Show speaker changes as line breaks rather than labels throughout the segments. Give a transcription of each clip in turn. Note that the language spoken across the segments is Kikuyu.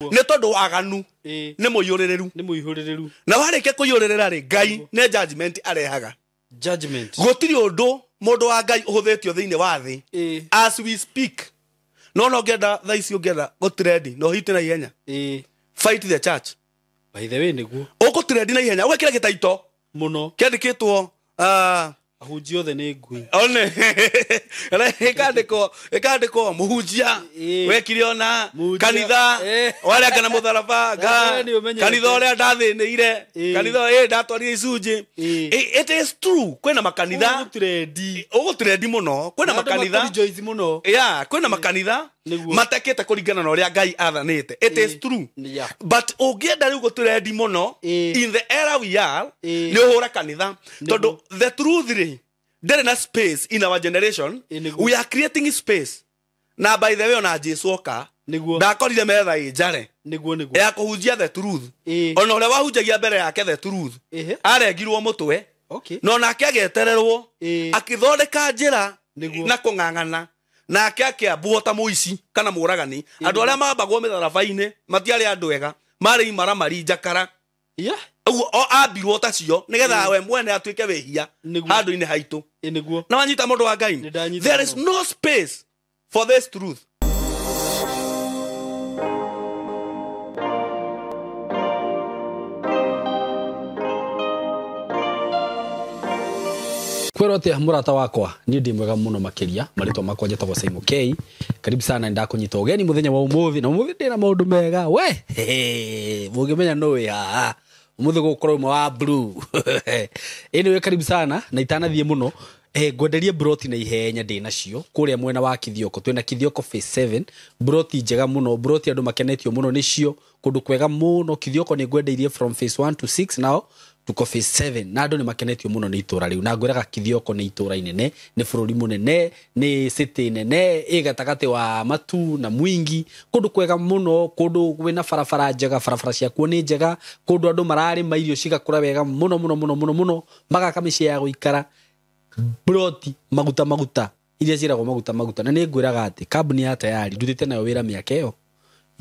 Nĩ tondũ waganu nĩ mũiyũrĩrĩru.
Nĩ mũihũrĩrĩru.
Na warĩkia kũiyũrĩrĩra rĩ, Ngai nĩ judgment arehaga.
Judgment.
Gũtirĩ ũndũ mũndũ wa Ngai ũhũthĩtio thĩinĩ wa thĩ. As we speak, no ũngĩenda thaa ici, ũngĩenda gũtrendi na ũhite na ihenya, fight the church.
By the way, nĩguo.
Ũgũtrendi na ihenya ũgekĩra gĩtaito
mũno
kĩandĩkĩtwo
ahunjia othe nĩ ngui.
One ĩkandĩkwo mũhunjia wekire ona
Mũhunjia.
Kanitha warĩa na mũtharaba
Na we nĩ ũmenyete.
Kanitha ũrĩa ndathĩnĩire, kanitha ndatwarire icunjĩ. It is true, kwĩna makanitha
ũgũtrendi.
Ũgũtrendi mũno, kwĩna makanitha
rejoice mũno.
Yeah, kwĩna makanitha
Nĩguo.
matekĩte kũringana na ũrĩa Ngai athanĩte. It is true. But ũngĩenda rĩu gũtrendi mũno in the era we are, nĩ ũhũra kanitha, tondũ the truth rĩ ndĩrĩ na space in our generation.
Nĩguo.
We are creating space. Na by the way, ona Jesu oka ndakorire metha ĩ njare
Nĩguo.
Ya kũhunjia the truth. Ona ũrĩa wahunjagia mbere yake the truth arengirwo mũtwe, na onake agetererwo akĩthondeka njĩra na kũng'ang'ana nake akĩambwo ta mũici kana mũragani. Andũ arĩa mambagwo mĩtharaba-inĩ matiarĩ andũ ega, marĩ imaramari njakara. Ũguo o ambirwo tacio nĩgetha we mwene atuĩke wĩhia handũ-inĩ haitũ.
Nĩguo.
Na wanyita, mũndũ wa Ngai,
Nĩ ndanyita
there is
mũno.
no space for this truth.
Kwĩrwo atĩa, mũrata wakwa? Niĩ ndĩ mwega mũno makĩria. Marĩtwa makwa njĩtagwo Simon K. Karibu sana, ndakũnyita ũgeni mũthenya wa ũmũthĩ, na ũmũthĩ ndĩna maũndũ mega we. Mũngĩmenya nũ wĩ haha ũmũthĩ, gũkorwo ũmwe wa blue. Anyway, karibu sana, na itanathiĩ mũno, ngwenderie broti na ihenya ndĩ nacio kũrĩa mwena wa Kithioko. Twĩna Kithioko phase 7, broti njega mũno, broti andũ makenetio mũno nĩcio, kũndũ kwega mũno Kithioko. Nĩ ngwendeirie from phase 1 to 6, nao tuko phase 7, na andũ nĩ makenetio mũno nĩ itũra rĩu. Na ngwĩraga Kithioko nĩ itũra inene, nĩ bũrũri mũnene, nĩ city nene ĩ gatagatĩ wa matu na mwingi, kũndũ kwega mũno, kũndũ kwĩna barabara njega, barabara ciakuo nĩ njega, kũndũ andũ mararĩma irio cigakũra wega mũno mũno mũno mũno mũno, magaka mĩciĩ ya gũikara, broti maguta maguta iria ciĩragwo maguta maguta. Na nĩ ngwĩraga atĩ kambuni ya Tayari ndutĩte nayo wĩra mĩaka ĩyo,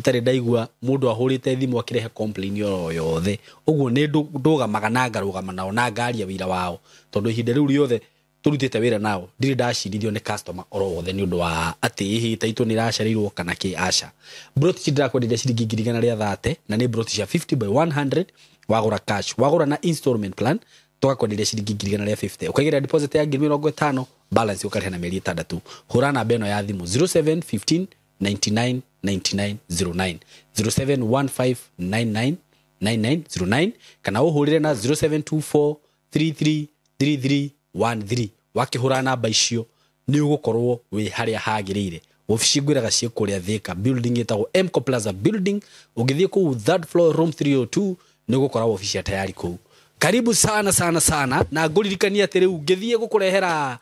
itarĩ ndaigua mũndũ ahũrĩte thimũ akĩrehe complain oro yothe. Ũguo nĩ ndũgamaga na ngarũgama nao na ngaria wĩra wao, tondũ ihinda rĩu rĩothe tũrutĩte wĩra nao ndirĩ ndacirithio nĩ customer oro wothe nĩ ũndũ wa atĩ ĩhĩ taitũ nĩ ĩracereirwo kana kĩ. Aca, broti ici ndĩrakwenderia ciringi 130,000, na nĩ broti cia 50 by 100. Wagũra cash, wagũra na installment plan, tũgakwenderia ciringi 150,000, ũkaigĩrĩra deposit ya 50,000, balance ũkarĩha na mĩeri 6. Hũra namba ĩno ya thimũ, 0715 99 99 09, 0715 99 9909, kana ũhũrĩre na 0724 33 3313. Wakĩhũra namba icio nĩ ũgũkorwo wĩ harĩa hagĩrĩire. Wabici ngwĩraga ciĩ kũrĩa Thika, building ĩtagwo Mco Plaza building. Ũngĩthiĩ kũu third floor, room 302, nĩ ũgũkora wabici ya Tayari kũu. Karibu sana sana sana, na ngũririkania atĩ rĩu ngĩthiĩ gũkũrehera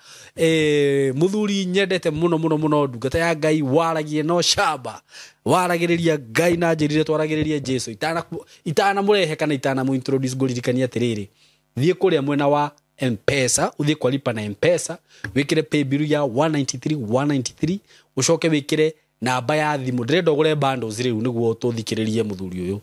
mũthuri nyendete mũno mũno mũno, ndungata ya Ngai waragie no shamba, waragĩrĩria Ngai na njĩrire twaragĩrĩrie Jesu. Itanamũrehe kana itanamũ-introduce, ngũririkania atĩrĩrĩ, thiĩ kũrĩa mwena wa Mpesa, ũthiĩ kwa lipa na Mpesa, wĩkĩre paybill ya 193 193, ũcoke wĩkĩre namba ya thimũ. Ndĩrenda ũgũre bundles rĩu nĩguo tũthikĩrĩrie mũthuri ũyũ.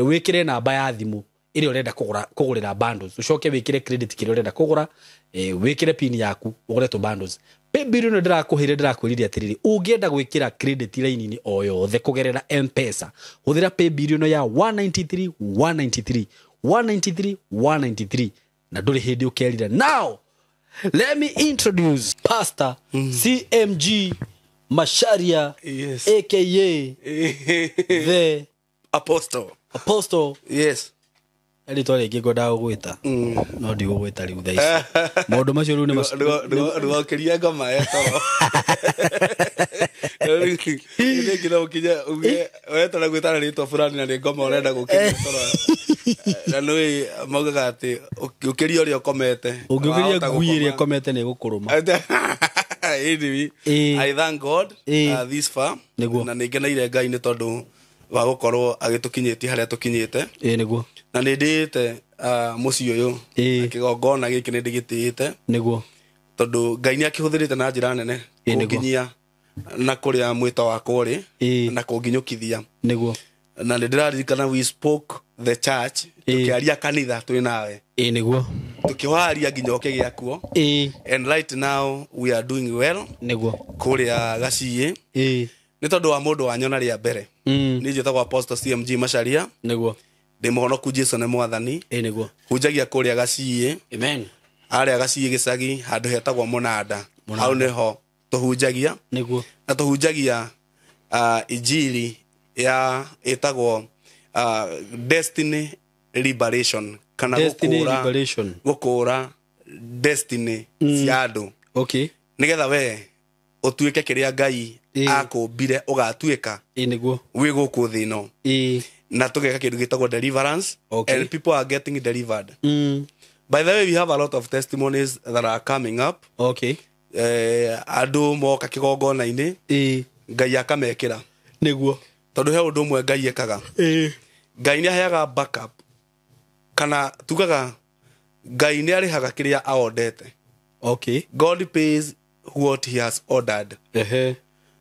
Wĩkĩre namba ya thimũ ĩrĩa ũrenda kũgũra kũgũrĩra bundles, ũcoke wĩkĩre credit kĩrĩa ũrenda kũgũra, wĩkĩre pin yaku ũgũre tũ bundles. Paybill ĩno ndĩrakũheire, ndĩrakwĩrire atĩrĩrĩ, ũngĩenda gwĩkĩra credit line-inĩ o yothe kũgerera Mpesa, hũthĩra paybill ĩno ya 193 193 193 193, na ndũrĩ hĩndĩ ũkerira. Now let me introduce Pastor CMG Masharia, aka the
Apostle.
Apostle.
Yes.
Rĩtwa rĩngĩ ngwendaga gũgwĩta no ndigũgwĩta rĩu thaa ici, maũndũ macio rĩu nĩ
Ndũgokĩrie ngoma etoro rĩngĩ, no ũkinye uge wetara gwĩtana rĩtwa fulani na nĩ ngoma ũrenda gũkĩria toro, na nĩũĩ maugaga atĩ ũkĩria ũrĩa ũkomete.
Ũngĩũkĩria
Wahota
ngui ĩrĩa
gũkoma.
ĩkomete nĩ ĩgũkũrũma.
Anyway, I thank God this far. Na nĩ ngeneire Ngai nĩ tondũ wa gũkorwo agĩtũkinyĩtie harĩa tũkinyĩte.
Ĩĩ nĩguo.
Na nĩ ndĩĩte mũciĩ ũyũ na kĩgongona gĩkĩ nĩ ndĩgĩtĩĩte, tondũ Ngai nĩ akĩhũthĩrĩte na njĩra nene
Ĩĩ, nĩguo.
kũnginyia Na kũrĩa mwĩto wakwa ũrĩ
Ĩĩ.
na kũnginyũkithia.
Nĩguo.
Na nĩ ndĩraririkana we spoke the church,
Ĩĩ.
tũkĩaria kanitha twĩ nawe,
Ĩĩ nĩguo.
tũkĩwaria nginya ũkĩgĩa kuo.
Ĩĩ.
And right now we are doing well
Nĩguo.
kũrĩa Gaciĩ,
Ĩĩ.
nĩ tondũ wa mũndũ wanyona rĩa mbere. Niĩ njĩtagwo Apostle CMG Macharia.
Nĩguo.
Ndĩ mũhonoku, Jesu nĩ mwathani.
Ĩĩ nĩguo.
Hunjagia kũrĩa Gaciĩ.
Amen.
Harĩa Gaciĩ gĩcagi, handũ hetagwo Mũnanda, hau nĩho tũhunjagia.
Nĩguo.
Na tũhunjagia injili ya ĩtagwo destiny liberation, kana
Destiny
gũkũra
liberation.
Gũkũra destiny cia andũ,
Okay.
nĩgetha we ũtuĩke kĩrĩa Ngai akũmbire ũgatuĩka
Ĩĩ nĩguo.
wĩ gũkũ thĩ ĩno.
Ĩĩ.
Na tũgeka kĩndũ gĩtagwo deliverance, and people are getting delivered. By the way, we have a lot of testimonies that are coming up. Andũ moka kĩgongona-inĩ, Ngai akamekĩra.
Nĩguo.
Tondũ he ũndũ ũmwe Ngai ekaga. Ngai nĩ aheaga backup, kana tugaga Ngai nĩ arĩhaga kĩrĩa aondete. God pays what he has ordered.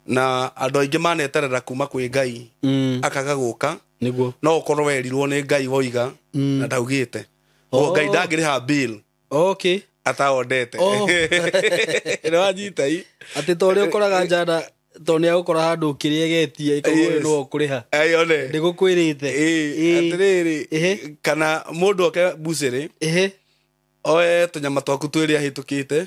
Na andũ aingĩ maneterera kuma kwĩ Ngai, akaga gũka.
Nĩguo.
No ũkorwo werirwo nĩ Ngai woiga na ndaugĩte. Oh. Ngai ndangĩrĩha bill ataondete. Nĩ wanyita i?
Atĩ ta ũrĩa ũkoraga njana, tondũ nĩ agũkora handũ kĩrĩa egetie ĩkorwo
Yes.
ũyũ nĩwe ũkũrĩha.
Ayone.
Ndĩgũkwĩrĩte.
Ĩĩ, atĩrĩrĩ, kana mũndũ oke bucĩrĩ, oe tũnyama twaku twĩrĩ ahĩtũkĩte,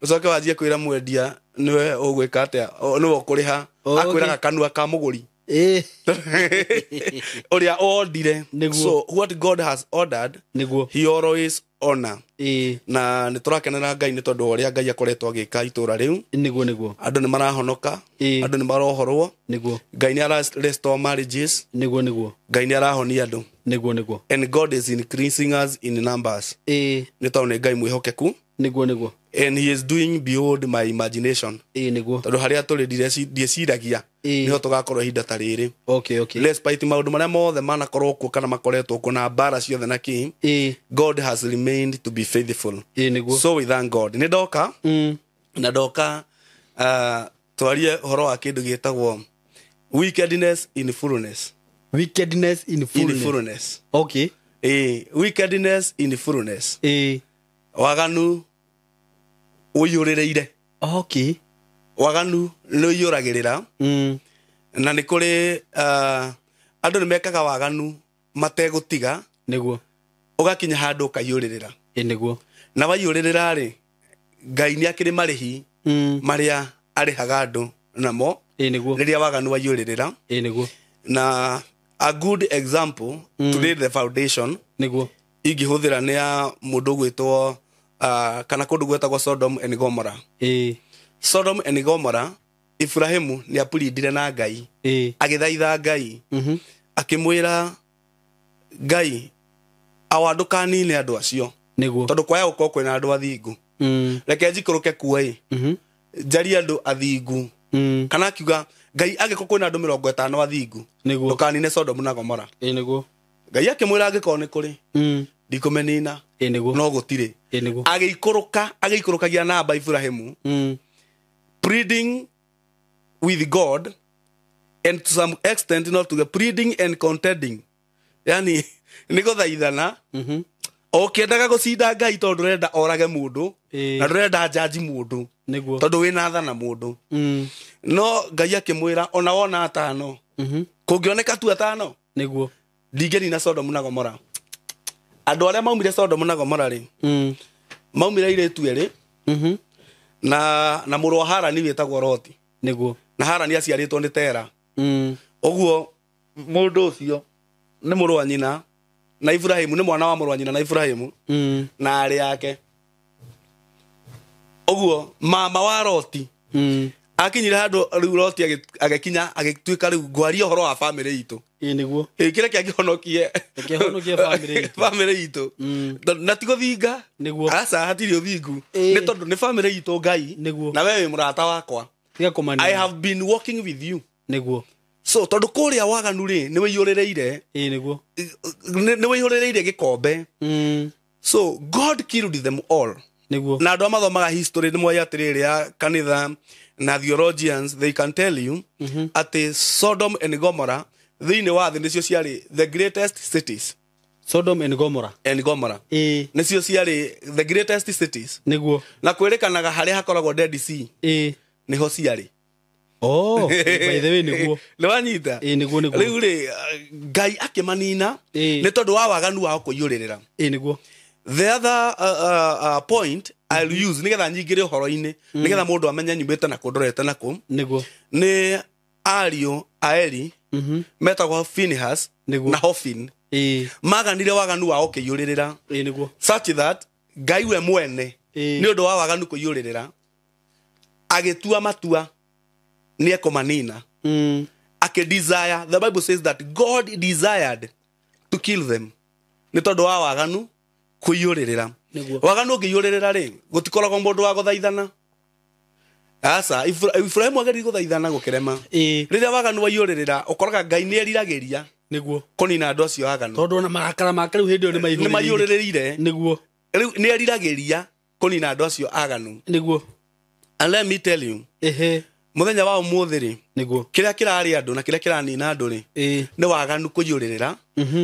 ũcoke wanjie kwĩra mwendia nĩwe ũgwĩka atĩa, nĩwe ũkũrĩha. Akwĩraga kanua ka mũgũri ũrĩa ondire.
Nĩguo.
So what God has ordered,
Nĩguo.
he always honor.
Ĩĩ.
Na nĩ tũrakenera Ngai nĩ tondũ wa ũrĩa Ngai akoretwo agĩka itũra rĩu.
Nĩguo nĩguo.
Andũ nĩ marahonoka, andũ nĩ marohorwo.
Nĩguo.
Ngai nĩ ara restore marriages.
Nĩguo nĩguo.
Ngai nĩ arahonia andũ.
Nĩguo nĩguo.
And God is increasing us in numbers, nĩ tondũ nĩ Ngai mwĩhokeku.
Nĩguo nĩguo.
And he is doing beyond my imagination.
Ĩĩ nĩguo.
Tondũ harĩa tũrĩ ndieciragia nĩho tũgakorwo ihinda ta rĩrĩ. Despite maũndũ marĩa mothe manakorwo kuo kana makoretwo kuo na mbara ciothe na kĩ, God has remained to be faithful.
Ĩĩ nĩguo.
So we thank God. Nĩ ndoka na ndoka twarie ũhoro wa kĩndũ gĩtagwo wickedness in fullness.
Wickedness in
In
fullness.
fullness. Ĩĩ, wickedness in fullness. Waganu ũiyũrĩrĩire. Waganu nĩ ũiyũragĩrĩra. Na nĩ kũrĩ andũ nĩ mekaga waganu mategũtiga.
Nĩguo.
Ũgakinya handũ ũkaiyũrĩrĩra.
Ĩĩ nĩguo.
Na waiyũrĩrĩra rĩ, Ngai nĩ akĩrĩ marĩhi marĩa arĩhaga andũ namo
Ĩĩ nĩguo.
rĩrĩa waganu waiyũrĩrĩra.
Ĩĩ nĩguo.
Na a good example to lay the foundation
Nĩguo.
ingĩhũthĩra nĩ ya mũndũ ũgwĩtwo kana kũndũ gwĩtagwo Sodom and Gomorrah. Sodom and Gomorrah, Ibrahimu nĩ apurindire na Ngai, agĩthaitha Ngai, akĩmwĩra Ngai, awa ndũkanine andũ acio,
Nĩguo.
tondũ kwaya gũkorwo kwĩna andũ athingu. Reke njikũrũke kuo ĩ, njarie andũ athingu. Kana akiuga Ngai, angĩkorwo kwĩna andũ 50 athingu,
Nĩguo.
ndũkanine Sodom na Gomora.
Ĩĩ nĩguo.
Ngai akĩmwĩra, angĩkorwo nĩ kũrĩ, ndikũmenina.
Ĩĩ nĩguo.
No gũtirĩ.
Ĩĩ nĩguo.
Agĩikũrũka, agĩikũrũkagia namba Ibrahimu, pleading with God, and to some extent not to the pleading and contending, yani nĩ gũthaithana, o ũkĩendaga gũcinda Ngai, tondũ ndũrenda orage mũndũ, na ndũrenda njanji mũndũ,
Nĩguo.
tondũ wĩna tha na mũndũ. No Ngai akĩmwĩra, ona wona atano, kũngĩoneka tu atano,
Nĩguo.
ndingĩnina Sodom na Gomora. Andũ arĩa maumire Sodom na Gomora rĩ, maumire airĩtu erĩ na mũrũ wa Harani wĩtagwo Loti.
Nĩguo.
Na Harani aciarĩtwo nĩ Tera. Ũguo mũndũ ũcio nĩ mũrũ wa nyina na Ibrahimu, nĩ mwana wa mũrũ wa nyina na Ibrahimu na arĩ yake. Ũguo mama wa Loti akinyire handũ rĩu Loti agĩkinya agĩtuĩka rĩu ngwaria ũhoro wa bamĩrĩ itũ.
Ĩĩ nĩguo.
Ĩ, kĩrĩa kĩangĩhonokie
Reke honokie bamĩrĩ itũ.
bamĩrĩ itũ. Na ti gũthinga.
Nĩguo.
Aca, hatirĩ ũthingu.
Ĩĩ.
Nĩ tondũ nĩ bamĩrĩ itũ, Ngai.
Nĩguo.
Na we wĩ mũrata wakwa.
Tiga kũmanina.
I have been walking with you.
Nĩguo.
So tondũ kũrĩa waganu rĩ, nĩ wĩiyũrĩrĩire,
Ĩĩ nĩguo.
nĩ wĩihũrĩrĩire gĩkombe. So God killed them all.
Nĩguo.
Na andũ arĩa mathomaga history nĩ moĩ atĩrĩrĩ ya kanitha na theologians, they can tell you atĩ Sodom and Gomorrah thĩinĩ wa thĩ nĩcio ciarĩ the greatest cities.
Sodom and Gomorrah.
And Gomorrah.
Ĩĩ.
Nĩcio ciarĩ the greatest cities.
Nĩguo.
Na kwĩrĩkanaga harĩa hakoragwo Dead Sea
Ĩĩ.
nĩho ciarĩ.
Oh, by the way nĩguo.
Nĩ wanyita?
Ĩĩ, nĩguo nĩguo.
Rĩu rĩ, Ngai akĩmanina
Ĩĩ.
nĩ tondũ wa waganu wao kũiyũrĩrĩra.
Ĩĩ, nĩguo.
The other point I'll use nĩgetha nyingĩre ũhoro-inĩ, nĩgetha mũndũ amenye nyumĩte nakũ, ndorete nakũ,
Nĩguo.
nĩ ariũ a Eli metagwo Phinehas
Nĩguo.
na Hophni.
Ĩĩ.
Maganire waganu wao ũkĩiyũrĩrĩra
Ĩĩ, nĩguo.
such that Ngai we mwene
Ĩĩ.
nĩ ũndũ wa waganu kũiyũrĩrĩra agĩtua matua nĩ ekũmanina. Akĩ desire, the Bible says that God desired to kill them nĩ tondũ wa waganu kũiyũrĩrĩra.
Nĩguo.
Waganu ũngĩiyũrĩrĩra rĩ, gũtikoragwo mũndũ wa gũthaithana. Aca, Iburahĩmu ageririe gũthaithana gũkĩrema.
Ĩĩ.
Rĩrĩa waganu waiyũrĩrĩra ũkoraga Ngai nĩ eriragĩria
Nĩguo.
kũnina andũ acio aganu.
Tondũ ona marakara make rĩu hĩndĩ ĩyo
Nĩ
nĩ
maiyũrĩrĩire.
Nĩguo.
Rĩu nĩ eriragĩria kũnina andũ acio aganu.
Nĩguo.
And let me tell you,
Ehe.
mũthenya wa ũmũthĩ rĩ,
Nĩguo.
kĩrĩa kĩrarĩa andũ na kĩrĩa kĩranina andũ rĩ,
Ĩĩ.
nĩ waganu kũiyũrĩrĩra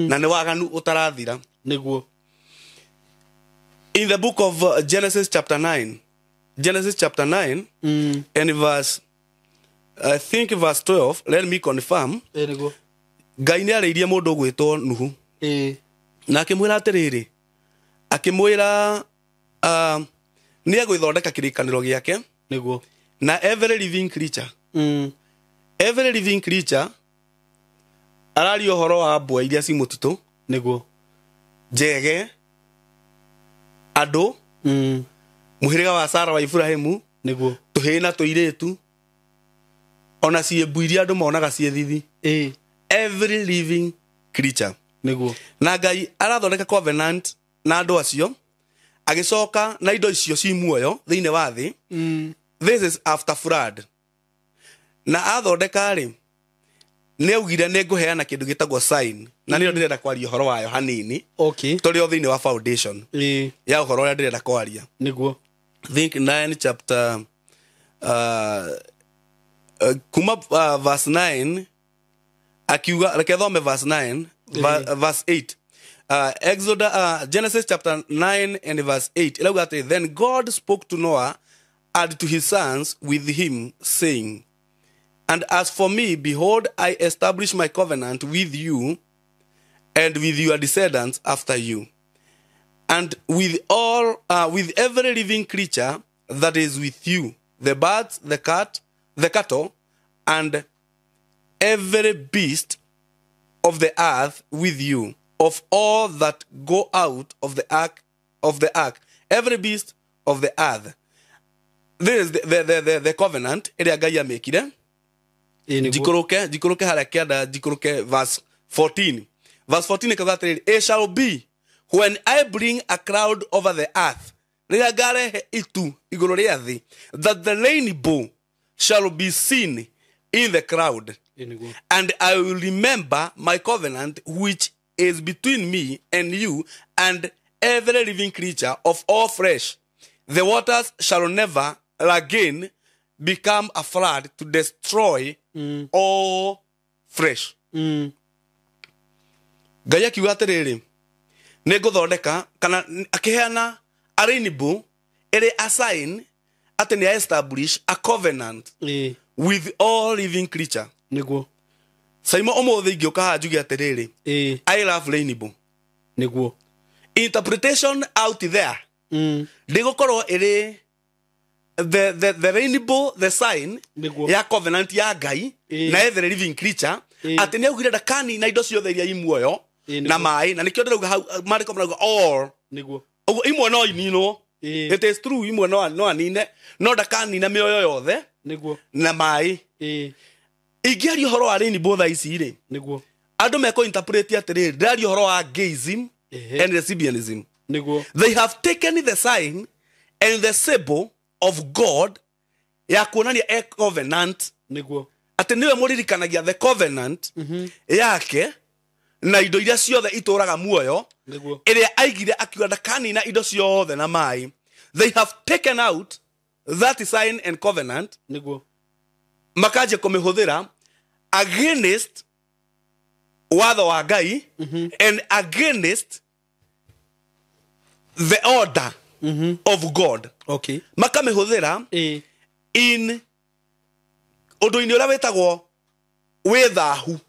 na nĩ waganu ũtarathira.
Nĩguo.
In the book of Genesis chapter 9, Genesis chapter 9 and verse, I think verse 12, let me confirm.
Ĩĩ, nĩguo.
Ngai nĩ arĩirie mũndũ ũgwĩtwo Nuhu.
Ĩĩ.
Na akĩmwĩra atĩrĩrĩ, akĩmwĩra nĩ egwĩthondeka kĩrĩkanĩro gĩake
Nĩguo.
na every living creature. Every living creature araria ũhoro wa mbwe iria ci mũtitũ,
Nĩguo.
njege, andũ, mũhĩrĩga wa Sara wa Iburahĩmu,
Nĩguo.
tũhĩĩ na tũirĩtu, ona ciĩmbu iria andũ monaga ciĩ thithi.
Ĩĩ.
Every living creature.
Nĩguo.
Na Ngai arathondeka covenant na andũ acio, agĩcoka na indo icio ci muoyo thĩinĩ wa thĩ. This is after flood. Na athondeka rĩ, nĩ augire nĩ ngũheana kĩndũ gĩtagwo sign, na nĩyo ndĩrenda kwaria ũhoro wayo hanini.
Okay.
Tũrĩ o thĩinĩ wa foundation
Ĩĩ.
ya ũhoro ũrĩa ndĩrenda kwaria.
Nĩguo.
Think 9 chapter kuma verse 9 akiuga, reke thome verse 9 verse 8. Exodus, Genesis chapter 9 and verse 8 irauga atĩ, then God spoke to Noah and to his sons with him, saying, and as for me, behold, I establish my covenant with you and with your descendants after you, and with all, with every living creature that is with you, the birds, the cat, the cattle, and every beast of the earth with you, of all that go out of the ark, every beast of the earth. This is the covenant ĩrĩa Ngai amĩkire. Njikũrũke harĩa kĩanda, njikũrũke verse 14. Verse 14 ĩkauga atĩrĩrĩ, it shall be when I bring a cloud over the earth, rĩrĩa ngarehe itu igũrũ rĩa thĩ, that the rainbow shall be seen in the cloud, and I will remember my covenant which is between me and you and every living creature of all flesh. The waters shall never again become a flood to destroy all flesh. Ngai akiuga atĩrĩrĩ, nĩ ngũthondeka kana akĩheana a rainbow ĩrĩ a sign atĩ nĩ establish a covenant with all living creature.
Nĩguo.
Saimo ũmũthĩ ingĩũka haha njuge atĩrĩrĩ, I love rainbow.
Nĩguo.
Interpretation out there ndĩgũkorwo ĩrĩ the rainbow, the sign
Nĩguo.
ya covenant ya Ngai na every living creature, atĩ nĩ augire ndakanina indo ciothe iria i muoyo na maĩ, na nĩkĩo ndĩrauga hau maandĩko marauga all.
Nĩguo.
Ũguo imwe no ininwo. It is true, imwe no anine, no ndakanina mĩoyo yothe
Nĩguo.
na maĩ. Ingĩaria ũhoro wa rainbow thaa ici rĩ,
Nĩguo.
andũ mekũ interpret atĩrĩrĩ, ndĩraria ũhoro wa gayism and lesbianism.
Nĩguo.
They have taken the sign and the symbol of God ya kuonania a covenant.
Nĩguo.
Atĩ nĩwe mũririkanagia the covenant yake na indo iria ciothe itũraga muoyo,
Nĩguo.
ĩrĩa aigire akiuga ndakanina indo ciothe na maĩ. They have taken out that sign and covenant.
Niguo.
Makanjia kũmĩhũthĩra against watho wa Ngai and against the order of God.
Okay.
Makamĩhũthĩra in ũndũ-inĩ ũrĩa wĩtagwo wĩthahu.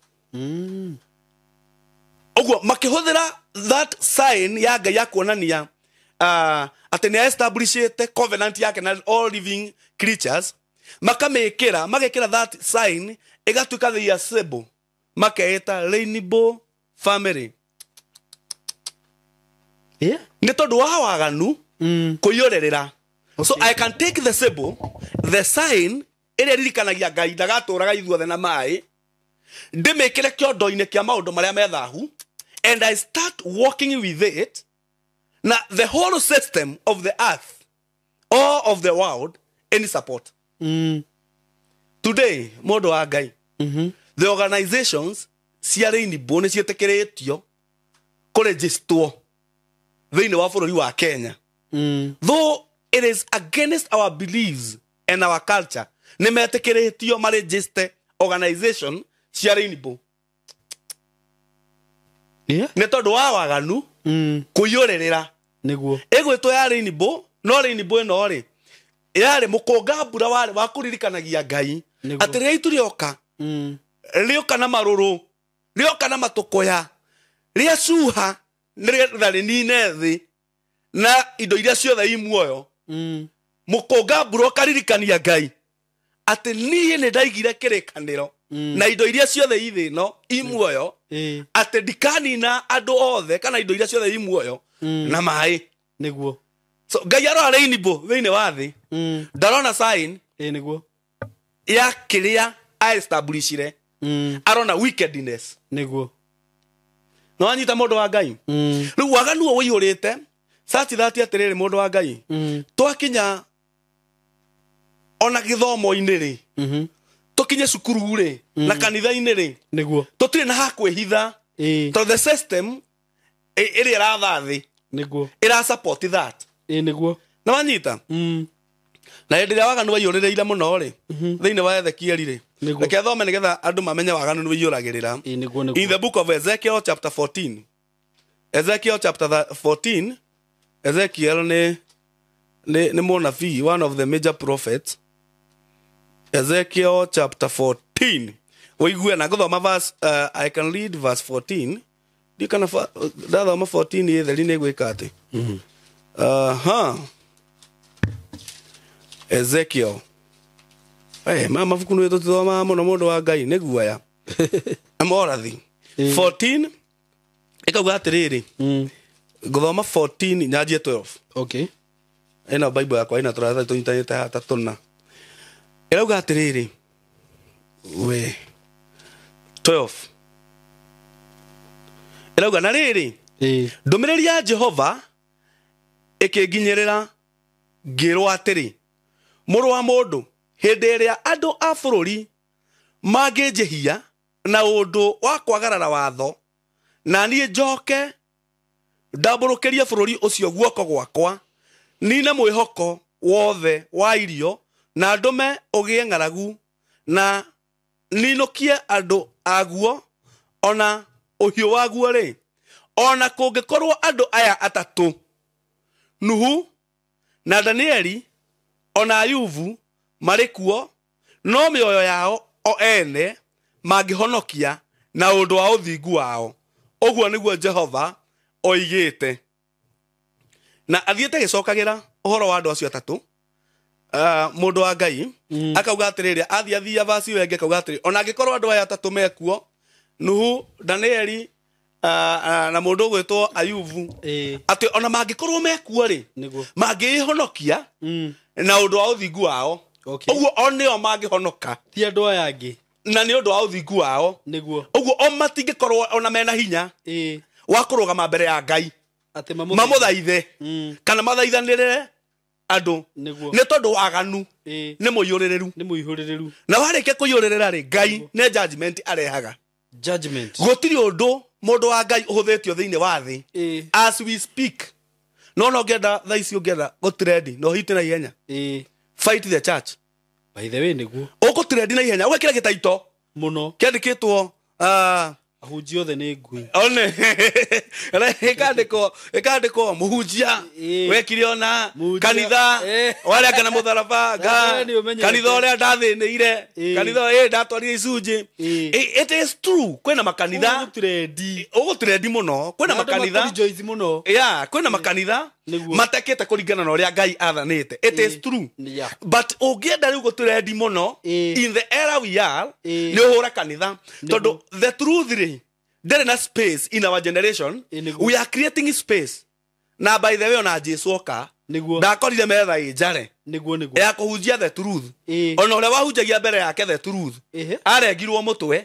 Ũguo makĩhũthĩra that sign ya Ngai ya kuonania atĩ nĩ establishĩte covenant yake na all living creatures, makamĩkĩra, magekĩra that sign ĩgatuĩka their symbol, makeĩta rainbow family.
Yeah.
Nĩ tondũ wa waganu kũiyũrĩrĩra. So I can take the symbol, the sign ĩrĩa ĩririkanagia Ngai ndagatũraga ithuothe na maĩ, ndĩmĩkĩre kĩondo-inĩ kĩa maũndũ marĩa me thahu, and I start walking with it. Na the whole system of the earth or of the world any support. Today mũndũ wa Ngai, the organizations cia rainbow nĩ ciĩtĩkĩrĩtio kũregistwo thĩinĩ wa bũrũri wa Kenya. Though it is against our beliefs and our culture, nĩ metĩkĩrĩtio maregiste organization cia rainbow.
Yeah.
Nĩ tondũ wa waganu kũiyũrĩrĩra.
Niguo.
Ĩgwĩtwo ya rainbow, no rainbow ĩno rĩ yarĩ mũkũnga mbura warĩ wa kũririkanagia Ngai atĩ rĩrĩa itu rĩoka, rĩoka na marũrũ, rĩoka na matũkũya, rĩacuha nĩgetha rĩnine thĩ na indo iria ciothe i muoyo. Mũkũnga mbura ũkaririkania Ngai atĩ niĩ nĩ ndaigire kĩrĩkanĩro na indo iria ciothe i thĩ ĩno i muoyo, atĩ ndikanina andũ othe kana indo iria ciothe i muoyo na maĩ.
Niguo.
So Ngai arora rainbow thĩinĩ wa thĩ, ndarona sign
Niguo.
ya kĩrĩa aestablishire, arona wickedness.
Niguo.
No wanyita mũndũ wa Ngai. Rĩu waganu ũyũ ũiyũrĩte such that atĩrĩrĩ mũndũ wa Ngai, twakinya ona gĩthomo-inĩ rĩ, tũkinye cukuru rĩ, na kanitha-inĩ rĩ,
Niguo.
tũtirĩ na ha kwĩhitha, tondũ the system ĩrĩa ĩratha thĩ
Niguo.
ĩra support that.
Niguo.
Na wanyita? Na hĩndĩ ĩrĩa waganu waiyũrĩrĩire mũno rĩ, thĩinĩ wa Ezekiel rĩ, reke thome nĩgetha andũ mamenye waganu nĩ ũiyũragĩrĩra.
Niguo, niguo.
In the book of Ezekiel chapter 14. Ezekiel chapter 14. Ezekiel nĩ mũnabii, one of the major prophets. Ezekiel chapter 14. Ũigue na ngũthoma verse, I can read verse 14. Ndiũ kana ndathoma 14 ĩtheri nĩ gwĩka atĩ. Ezekiel. Ma mabuku nĩ tũthomaga mũno mũndũ wa Ngai nĩ guoya. Morathi. 14 ĩkauga atĩrĩrĩ. Ngũthoma 14 nyanjie 12.
Okay.
Ĩno Bible yakwa ĩna tũratathi tũnyitanĩte haha ta tũna. Ĩrauga atĩrĩrĩ. We 12. Ĩrauga na rĩrĩ. Ndũmĩrĩri ya Jehova ĩkĩnginyĩrĩra ngĩrwo atĩrĩ, mũrũ wa mũndũ, hĩndĩ ĩrĩa andũ a bũrũri mangĩnjĩhia na ũndũ wa kwagarara watho, na niĩ njoke ndambũrũkĩrie bũrũri ũcio guoko gwakwa, nine mwĩhoko wothe wa irio, na ndũme ũgĩe ng'aragu, na ninũkie andũ aguo ona ũhiũ waguo rĩ, ona kũngĩkorwo andũ aya atatũ, Nuhu na Danieli ona Ayubu marĩ kuo, no mĩoyo yao o ene mangĩhonokia na ũndũ wa ũthingu wao. Ũguo nĩguo Jehova oigĩte. Na athiĩte gĩcokagĩra ũhoro wa andũ acio atatũ, mũndũ wa Ngai akauga atĩrĩrĩ, athiĩ athia verse ĩyo ĩngĩ akauga atĩrĩ, ona angĩkorwo andũ aya atatũ mekuo, Nuhu, Danieli, na mũndũ ũgwĩtwo Ayubu, atĩ ona mangĩkorwo mekuo rĩ, mangĩĩhonokia na ũndũ wa ũthingu wao. Ũguo o nĩo mangĩhonoka,
Ti andũ aya angĩ,
na nĩ ũndũ wa ũthingu wao.
Niguo.
Ũguo o matingĩkorwo ona mena hinya wa kũrũgama mbere ya Ngai
atĩ
mamũthaithe kana mathaithanĩrĩre andũ, nĩ tondũ waganu nĩ mũiyũrĩrĩru.
Nĩ mũiyũrĩrĩru.
Na warĩkia kũiyũrĩrĩra rĩ, Ngai nĩ judgment arehaga.
Judgment.
Gũtirĩ ũndũ mũndũ wa Ngai ũhũthĩtio thĩinĩ wa thĩ. As we speak, No no ngenda thaa ici ũngĩenda gũtrendi no hit na ihenya. Fight the church.
By the way nĩguo.
Ũgũtrendi na ihenya ũgekĩra gĩtaito
mũno
kĩandĩkĩtwo
ahunjia othe nĩ ngui.
One ĩkandĩkwo mũhunjia wekire ona kanitha warĩa na mũtharaba kanitha ũrĩa ndathĩnĩire kanitha ndatwarire icunjĩ. It is true kwĩna makanitha ũgũtrendi mũno kwĩna makanitha yeah kwĩna makanitha matekĩte kũringana na ũrĩa Ngai athanĩte. It is true. But ũngĩenda rĩu gũtrendi mũno in the era we are nĩ ũhũra kanitha tondũ the truth rĩ there is space in our generation. We are creating space. Na by the way ona Jesu oka ndakorire metha ĩ njare
nĩguo nĩguo
ya kũhunjia the truth. Ona ũrĩa wahunjagia mbere yake the truth arengirwo mũtwe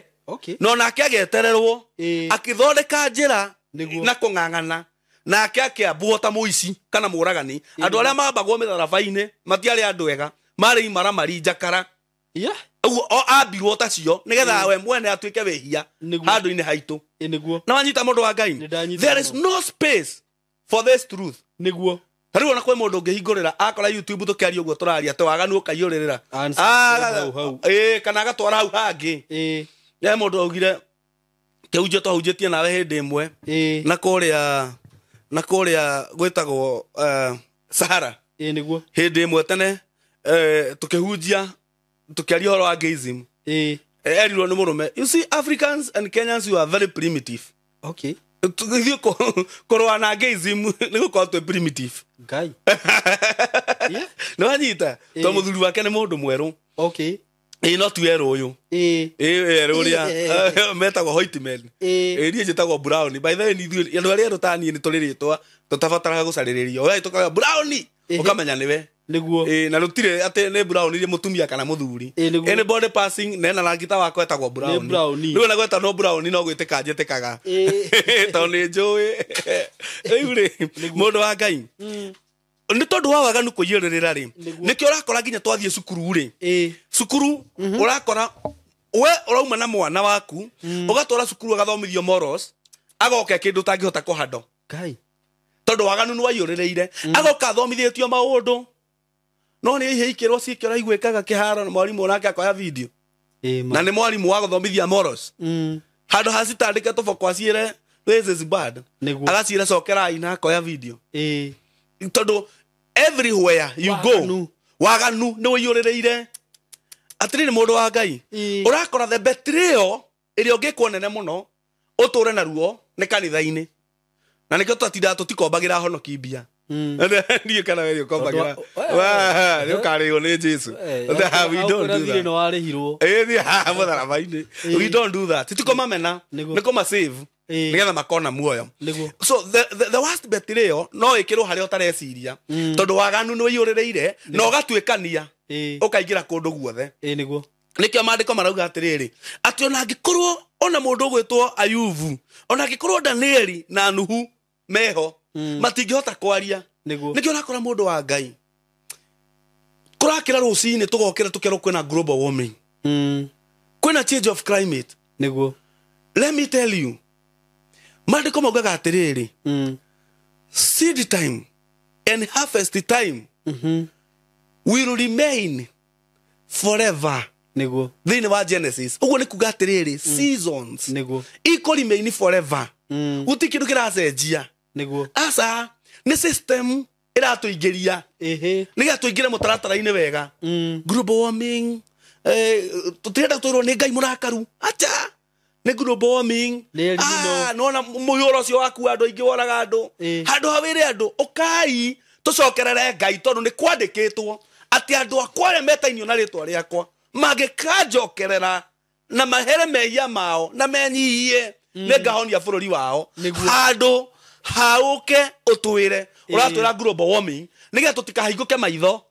no nake agĩetererwo akĩthondeka njĩra na kũng'ang'ana nake akĩambwo ta mũici kana mũragani. Andũ arĩa mambagwo mĩtharaba-inĩ matiarĩ andũ ega marĩ imaramari njakara. Ũguo o ambirwo ta cio nĩgetha we mwene atuĩke wĩhia handũ-inĩ haitũ.
Nĩguo.
Na wanyita mũndũ wa Ngai. There is no space for this truth.
Nĩguo.
Rĩu ona kwĩ mũndũ ũngĩhingũrĩra akora YouTube tũkĩaria ũguo tũraria atĩ waganu ũkaiyũrĩrĩra kana agatwara hau hangĩ. He mũndũ augire kĩhunjio twahunjĩtie nawe hĩndĩ ĩmwe na kũrĩa gwĩtagwo Sahara.
Nĩguo.
Hĩndĩ ĩmwe tene tũkĩhunjia tukiaria ũhoro wa gayism. Erirwo nĩ mũrũme. You see, Africans and Kenyans, you are very primitive.
Okay.
Ithuĩ kũrũa na gayism nĩ gũkorwo twĩ primitive.
Ngai.
Nĩ wanyita? Tondũ mũthuri wake nĩ mũndũ mwerũ.
Okay.
No ti werũ ũyũ. Werũ ũrĩa metagwo white men. Niĩ njĩtagwo brown. By the way, ithuĩ andũ arĩa erũ ta niĩ nĩ tũrĩ rĩtwa tũtabataraga gũcarĩrĩrio. We tũkauga brown ũkamenya nĩwe.
Nĩguo.
Na rũtirĩ atĩ nĩ brown iria mũtumia kana mũthuri. Anybody passing nena rangi ta wakwa etagwo brown. Rĩu ona gwetwo brown no gwĩtĩka njĩtĩkaga. Tondũ nĩ njũĩ. Rĩu rĩ mũndũ wa Ngai nĩ tondũ wa waganu kũiyũrĩrĩra rĩ nĩkĩo ũrakora nginya twathiĩ cukuru rĩ cukuru ũrakora we ũrauma na mwana waku ũgatwara cukuru agathomithio morals agoka kĩndũ ũtangĩhota kũhandwo.
Ngai.
Tondũ waganu nĩ waiyũrĩrĩire agoka athomithĩtio maũndũ no nĩ ihe ikĩrwo ciĩke ũraiguĩkaga kĩharo na mwarimũ nake akoya video na nĩ mwarimũ wa gũthomithia morals handũ ha citandĩke tũboko aciĩre this is bad agaciĩra cokerai na akoya video tondũ everywhere you go waganu nĩ ũiyũrĩrĩire. Atĩrĩrĩ mũndũ wa Ngai ũrakora the betrayal ĩrĩa ũngĩkwo nene mũno ũtũre na ruo nĩ kanitha-inĩ na nĩkĩo twatindaga tũtikombagĩra honoki mbia. Ndiũ kana we ũkombagĩra nĩ ũkarĩhwo nĩ Jesu. We don't do that. Mũtharaba-inĩ. We don't do that. Titikomamena nĩ kũmasave nĩgetha makona muoyo. So the worst betrayal no ĩkĩrwo harĩa ũtareciria tondũ waganu nĩ ũiyũrĩrĩire na ũgatuĩkania ũkaingĩra kũndũ guothe.
Nĩguo.
Nĩkĩo maandĩko marauga atĩrĩrĩ atĩ ona angĩkorwo ona mũndũ ũgwĩtwo Ayubu ona angĩkorwo Danieli na Nuhu meho matingĩhota kwaria. Nĩkĩo ũrakora mũndũ wa Ngai kũrakĩra rũcinĩ tũgokĩra tũkerwo kwĩna global warming kwĩna change of climate.
Nĩguo.
Let me tell you maandĩko maugaga atĩrĩrĩ seed time and harvest time will remain forever.
Nĩguo.
Thĩinĩ wa Genesis ũguo nĩ kuga atĩrĩrĩ seasons
nĩguo
ikũ remain forever. Gũtirĩ kĩndũ kĩracenjia.
Nĩguo.
Aca nĩ system ĩratũingĩria nĩgetha tũingĩre mũtaratara-inĩ wega. Global warming tũtirenda twĩrwo nĩ Ngai mũrakaru. Acha nĩ global warming. Nona mũiyũro ũcio waku andũ aingĩ woraga andũ handũ ha wĩre andũ ũkai tũcokerere Ngai tondũ nĩ kwandĩkĩtwo atĩ andũ akwa arĩa metainio na rĩtwa rĩakwa mangĩkanjokerera na mahere mehia mao na menyihie nĩngahonia bũrũri wao. Handũ haũke ũtwĩre ũratwĩra global warming nĩgetha tũtikahingũke maitho.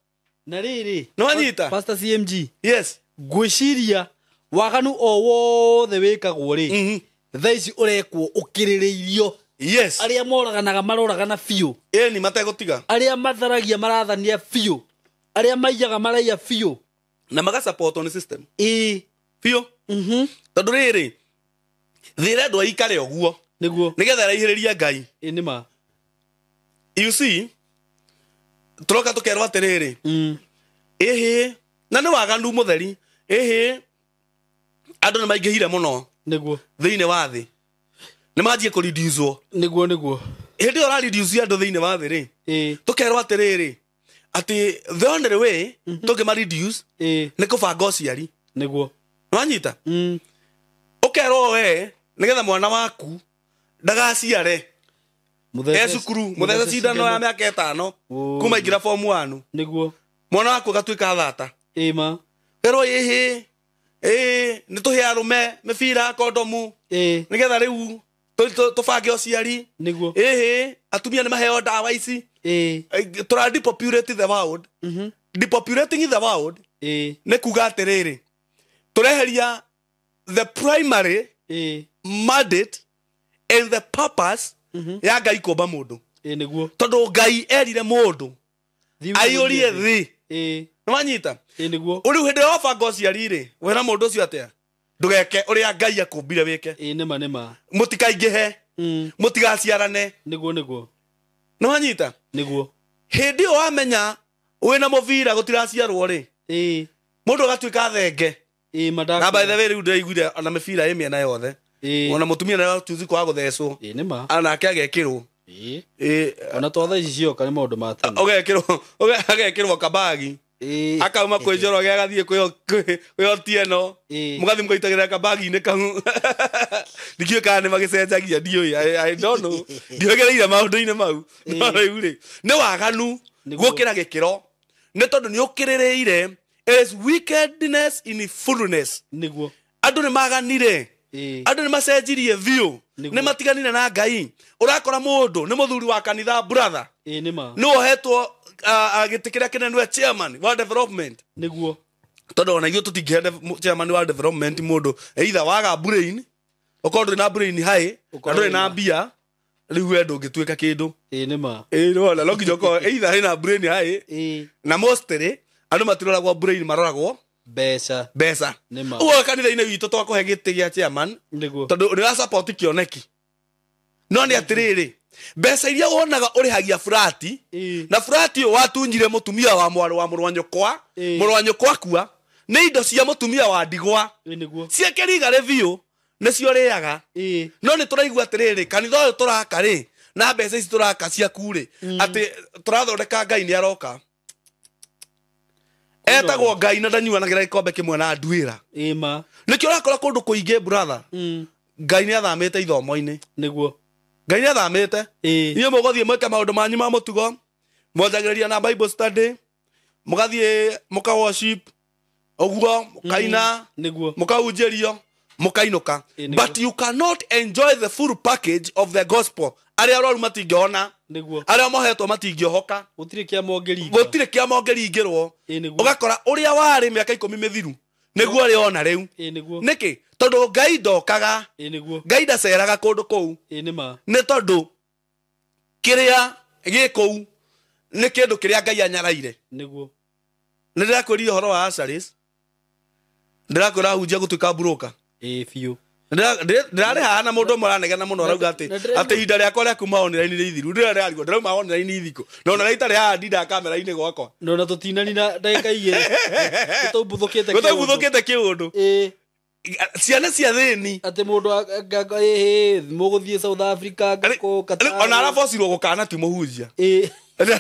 Na rĩrĩ
nĩ wanyita
Pastor CMG.
Yes.
Ngwĩciria waganu o wothe wĩkagwo rĩ thaa ici ũrekwo ũkĩrĩrĩirio.
Yes.
Arĩa moraganaga maroragana biũ.
Ĩni mategũtiga.
Arĩa matharagia marathania biũ. Arĩa maiyaga maraiya biũ.
Na magasupport nĩ system. Biũ. Tondũ rĩrĩ thĩ ĩrendwo ĩikare ũguo
Nĩguo.
nĩgetha ĩraihĩrĩrie Ngai.
Nĩ ma.
You see, tũroka tũkerwo atĩrĩrĩ, ĩhĩ, na nĩ waganu mũtheri, ĩhĩ, andũ nĩ maingĩhire mũno
Nĩguo.
thĩinĩ wa thĩ, nĩ manjie kũreducewo.
Nĩguo nĩguo.
Hĩndĩ ĩyo ũrareduce andũ thĩinĩ wa thĩ rĩ, tũkerwo atĩrĩrĩ, atĩ the only way tũngĩma reduce nĩ kũbanga ũciari.
Nĩguo.
Nĩwanyita? Ũkerwo we nĩgetha mwana waku ndagaciare e cukuru, mũthece cindano ya mĩaka 5 kuma ingĩra form 1.
Nĩguo.
Mwana waku agatuĩka thata.
Ĩma.
Kerwo ĩhĩ, ĩĩ, nĩ tũhe arũme mĩbira kondomu nĩgetha rĩu tũbange ũciari.
Nĩguo.
Ĩhĩ, atumia nĩ maheo ndawa ici. Tũra depopulate the world. Depopulating the world nĩ kuga atĩrĩrĩ, tũreheria the primary mandate and the purpose ya Ngai kũmba mũndũ.
Nĩguo.
Tondũ Ngai erire mũndũ aiyũrie thĩ. Nĩwanyita?
Nĩguo.
Rĩu hĩndĩ ĩrĩa wabanga ũciari rĩ, wĩra mũndũ ũcio atĩa? Ndũgeke ũrĩa Ngai akũmbire wĩke.
Nĩma nĩma.
Mũtikaingĩhe, mũtigaciarane.
Nĩguo nĩguo.
Nĩwanyita?
Nĩguo.
Hĩndĩ ĩyo wamenya wĩna mũbira gũtiraciarwo rĩ, mũndũ agatuĩka thenge. Na by the way rĩu ndĩraiguire ona mĩbira ĩ mĩena yothe. Ona mũtumia nĩ aratuzi kwaga gũthecwo.
Nĩma.
Anake agekĩrwo.
Ona twatha ici cioka nĩ maũndũ ma tene.
Ũgekĩrwo, agekĩrwo kabagi. Akauma kwĩ Njoroge agathiĩ kwĩ Otieno. Mũgathiĩ mũgaitagĩrĩra kabagi-inĩ kau. Ndikĩũĩ kana nĩ magĩcenjagia, ndiũĩ. I don't know. Ndiogereire maũndũ-inĩ mau. No rĩu rĩ, nĩ waganu gũkĩra gĩkĩro. Nĩ tondũ nĩ ũkĩrĩrĩire. It is wickedness in fullness.
Nĩguo.
Andũ nĩ maganire. Andũ nĩ macenjirie biũ. Nĩ matiganire na Ngai. Ũrakora mũndũ nĩ mũthuri wa kanitha brother.
Nĩma.
Nĩ wohetwo gĩtĩ kĩrĩa kĩnene nĩwe chairman wa development.
Nĩguo.
Tondũ ona ithuĩ tũtingĩhe chairman wa development mũndũ either waga brain, ũkorwo ndũrĩ na brain high, na ndũrĩ na mbia, rĩu we ndũngĩtuĩka kĩndũ.
Nĩma.
Nĩwona, no nginya ũkorwo either hena brain high, na mostly andũ matiroragwo brain, maroragwo
mbeca.
Mbeca.
Nĩma.
Ũguo kanitha-inĩ witũ twakũhe gĩtĩ gĩa chairman,
Nĩguo.
tondũ nĩ ũra support kĩoneki. No nĩ atĩrĩrĩ, mbeca iria wonaga ũrĩhagia furati, na furati ũyũ watunyire mũtumia wa mwarĩ wa mũrũ wa nyũkwa, mũrũ wa nyũkwa akua, nĩ indo cia mũtumia wa ndigwa.
Nĩguo.
Cia kĩriga biũ, nĩcio ũrĩaga. No nĩ tũraigua atĩrĩrĩ, kanitha ũyũ tũraka rĩ, na mbeca ici tũraka ciaku rĩ, atĩ tũrathondeka Ngai nĩ aroka. Etagwo Ngai na ndanyuanagĩra gĩkombe kĩmwe na nduĩra.
Ĩma.
Nĩkĩo ũrakora kũndũ kũingĩ brother. Ngai nĩ athamĩte ithomo-inĩ.
Nĩguo.
Ngai nĩ athamĩte. Inyuĩ mũgũthiĩ mwĩke maũndũ manyu ma mũtugo, mwanjagĩrĩria na Bible study, mũgathiĩ mũka worship, ũguo mũkaina,
Nĩguo.
mũkahunjĩrio, mũkainũka.
Nĩguo.
But you cannot enjoy the full package of the gospel. Arĩa arwaru matingĩhona.
Nĩguo.
Arĩa mohetwo matingĩohoka.
Gũtirĩ kĩa mongĩringa.
Gũtirĩ kĩa mongĩringĩrwo.
Nĩguo.
Ũgakora ũrĩa warĩ mĩaka 10 mĩthiru nĩguo ũrĩ ona rĩu.
Nĩguo.
Nĩkĩ? Tondũ Ngai ndokaga.
Nĩguo.
Ngai ndaceraga kũndũ kũu.
Nĩma.
Nĩ tondũ kĩrĩa gĩ kũu nĩ kĩndũ kĩrĩa Ngai anyaraire.
Nĩguo.
Nĩ ndĩrakwĩrire ũhoro wa Acaris. Ndĩrakwĩra ahunjia gũtuĩka broker.
Biũ.
Ndĩrarĩ haha na mũndũ ũmwe ũranegena mũno arauga atĩ ihinda rĩakwa rĩa kuma online nĩ ithiru. Ndĩrarĩarigwo, ndĩrauma online ithikũ. Na ona rĩtarĩ haha ndindaga kamera-inĩ gwakwa.
No na tũtinanina ndagĩka igĩrĩ. Gũtaumbũthũkĩte kĩũndũ.
Gũtaumbũthũkĩte kĩũndũ. Ciana cia thĩni.
Atĩ mũndũ mũgũthiĩ South Africa, ngũkũ, Qatar.
Ona arabocirwo gũkana ti mũhunjia.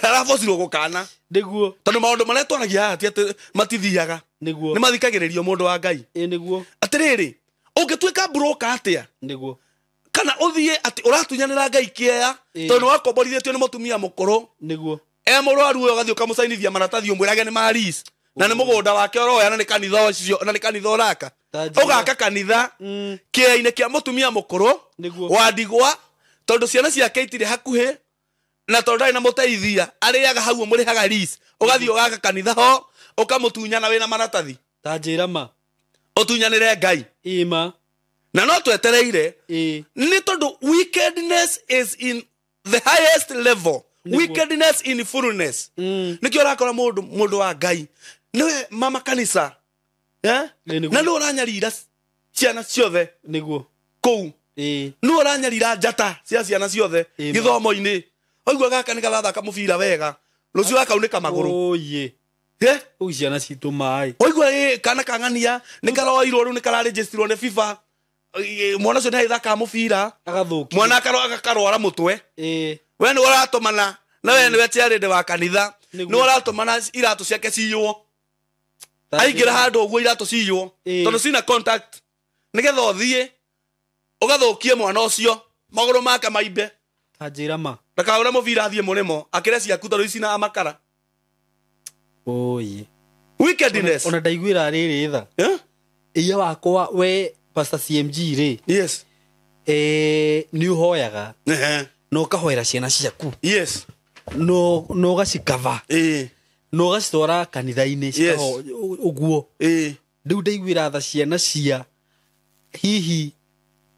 Arabocirwo gũkana.
Nĩguo.
Tondũ maũndũ marĩa twaragia haha ti atĩ matithiaga.
Nĩguo.
Nĩ mathikagĩrĩrio mũndũ wa Ngai.
Nĩguo.
Atĩrĩrĩ, ũngĩtuĩka broker atĩa?
Nĩguo.
Kana ũthiĩ atĩ ũratunyanĩra Ngai kĩeya, tondũ nĩ wakomborithĩtio nĩ mũtumia mũkũrũ.
Nĩguo.
E mũrwaru ũyũ ũgathiĩ ũkamũcainithia maratathi ũmwĩrage nĩ ma lease. Na nĩ mũgũnda wake ũroya na nĩ kanitha ũcio, na nĩ kanitha ũraka. Ũgaka kanitha kĩeya-inĩ kĩa mũtumia mũkũrũ, wa ndigwa, tondũ ciana ciake itirĩ hakuhĩ, na tondũ ndarĩ na mũteithia, arĩaga hau ũmũrĩhaga lease. Ũgathiĩ ũgaka kanitha ho, ũkamũtunyana wĩna maratathi.
Ta njĩra ma.
Ũtunyanĩre Ngai.
Ĩma.
Na no twetereire. Nĩ tondũ wickedness is in the highest level. Wickedness in fullness. Nĩkĩo ũrakora mũndũ wa Ngai nĩwe mama kanitha. Na nĩwe ũranyarira ciana ciothe.
Nĩguo.
Kũu. Nĩwe ũranyarira njata cia ciana ciothe gĩthomo-inĩ. Waigua gaka nĩ karathaka mũbira wega, rũciũ gakaunĩka magũrũ.
Oye.
Eh?
Rĩu ciana citũ maĩ.
Waigua kana kang'ania nĩ karoirwo rĩu nĩ kararĩnjĩstirwo nĩ FIFA. Mwana ũcio nĩ agĩthakaga mũbira.
Agathũkia.
Mwana akarwara mũtwe. We nĩ ũratũmana na we nĩwe chairlady wa kanitha.
Nĩguo.
Nĩ ũratũmana iratũ ciake ciywo. Aingĩra handũ ũguo iratũ ciywo. Tondũ cina contact. Nĩgetha ũthiĩ ũgathũkie mwana ũcio magũrũ make maimbe.
Ta njĩra ma.
Ndakahũre mũbira athiĩ mũrĩmo akĩre ciaku tondũ ici na makara.
Oye.
Wickedness.
Ona ndaiguĩra rĩrĩ tha.
Eh?
Iya wakwa we Pastor CMG rĩ.
Yes.
Nĩ ũhoyaga.
Ehe.
Na ũkahoera ciana ciaku.
Yes.
No no ũgacikava. Na ũgacitwara kanitha-inĩ
Yes.
cikaho ũguo. Rĩu ndaiguĩra tha ciana cia hihi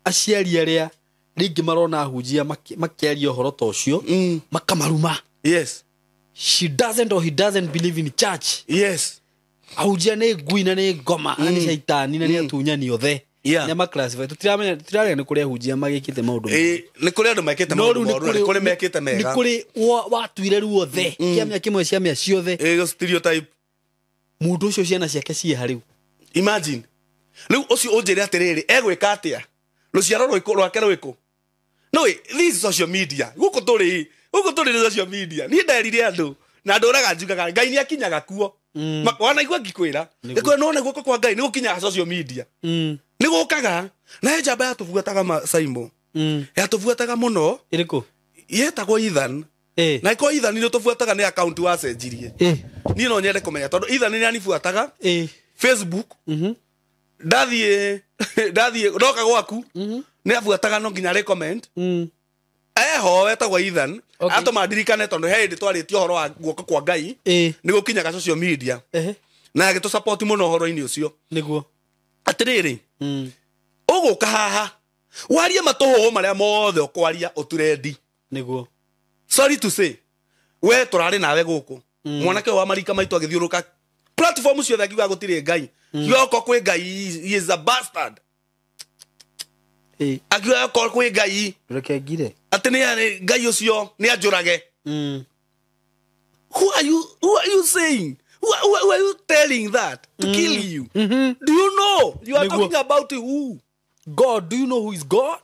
aciari arĩa rĩngĩ marona ahunjia makĩaria ũhoro ta ũcio makamaruma.
Yes.
She doesn't or he doesn't believe in church.
Yes.
Ahunjia nĩ ngui na nĩ ngoma na nĩ caitani na nĩ atunyani othe.
Yeah.
Nĩ maclassify. Tũtiramenya, tũtiraria nĩ kũrĩ ahunjia magĩkĩte maũndũ
Nĩ kũrĩ andũ mekĩte
No
maũndũ
rĩu nĩ
moru, na nĩ kũrĩ mekĩte mega.
Nĩ kũrĩ watuire ruothe kĩamĩa kĩmwe ciamĩa ciothe.
Stereotype.
Mũndũ ũcio ciana ciake ciĩ ha rĩu.
Imagine. Rĩu ũcio ũnjĩre atĩrĩrĩ, egwĩka atĩa? Rũciaro rwake rwĩkũ? No, this is social media. Gũkũ tũrĩ, gũkũ tũrĩ nĩ social media. Niĩ nderire andũ na ndũraga njugaga Ngai nĩ akinyaga kuo. Wanaigua ngĩkwĩra. Ngĩkwĩra nĩwona guoko kwa Ngai nĩ gũkinyaga social media. Nĩ gũkaga. Na he njamba yatũbuataga Simon. Yatũbuataga mũno.
Ĩrĩkũ?
Yetagwo Ethan. Na ĩkorwo Ethan nĩ ũtũbuataga nĩ account wacenjirie. Niĩ no nyende kũmenya tondũ Ethan nĩ anibuataga Facebook. Ndathiĩ ndoka gwaku. Nĩ abuataga no nginya rĩ comment. Eho wetagwo Ethan.
Okay.
Atũma ndirikane tondũ he hĩndĩ twarĩtie ũhoro wa guoko kwa Ngai. Nĩ gũkinyaga social media. Na agĩtũ support mũno ũhoro-inĩ ũcio.
Nĩguo.
Atĩrĩrĩ, ũgũka haha warie matũhũhũ marĩa mothe ũkwaria ũturendi.
Nĩguo.
Sorry to say, we tũrarĩ nawe gũkũ. Mwanake ũyũ wa marika maitũ agĩthiũrũka platform ciothe akiuga gũtirĩ Ngai. Akiuga okorwo kwĩ Ngai, he is a bastard. Akiuga okorwo kwĩ Ngai,
Reke ngire.
atĩ nĩ Ngai ũcio nĩ anjũrage. Who are you, who are you saying? Who are you telling that to kill you? Do you know? You are
Nĩguo.
talking about who?
God, do you know who is God?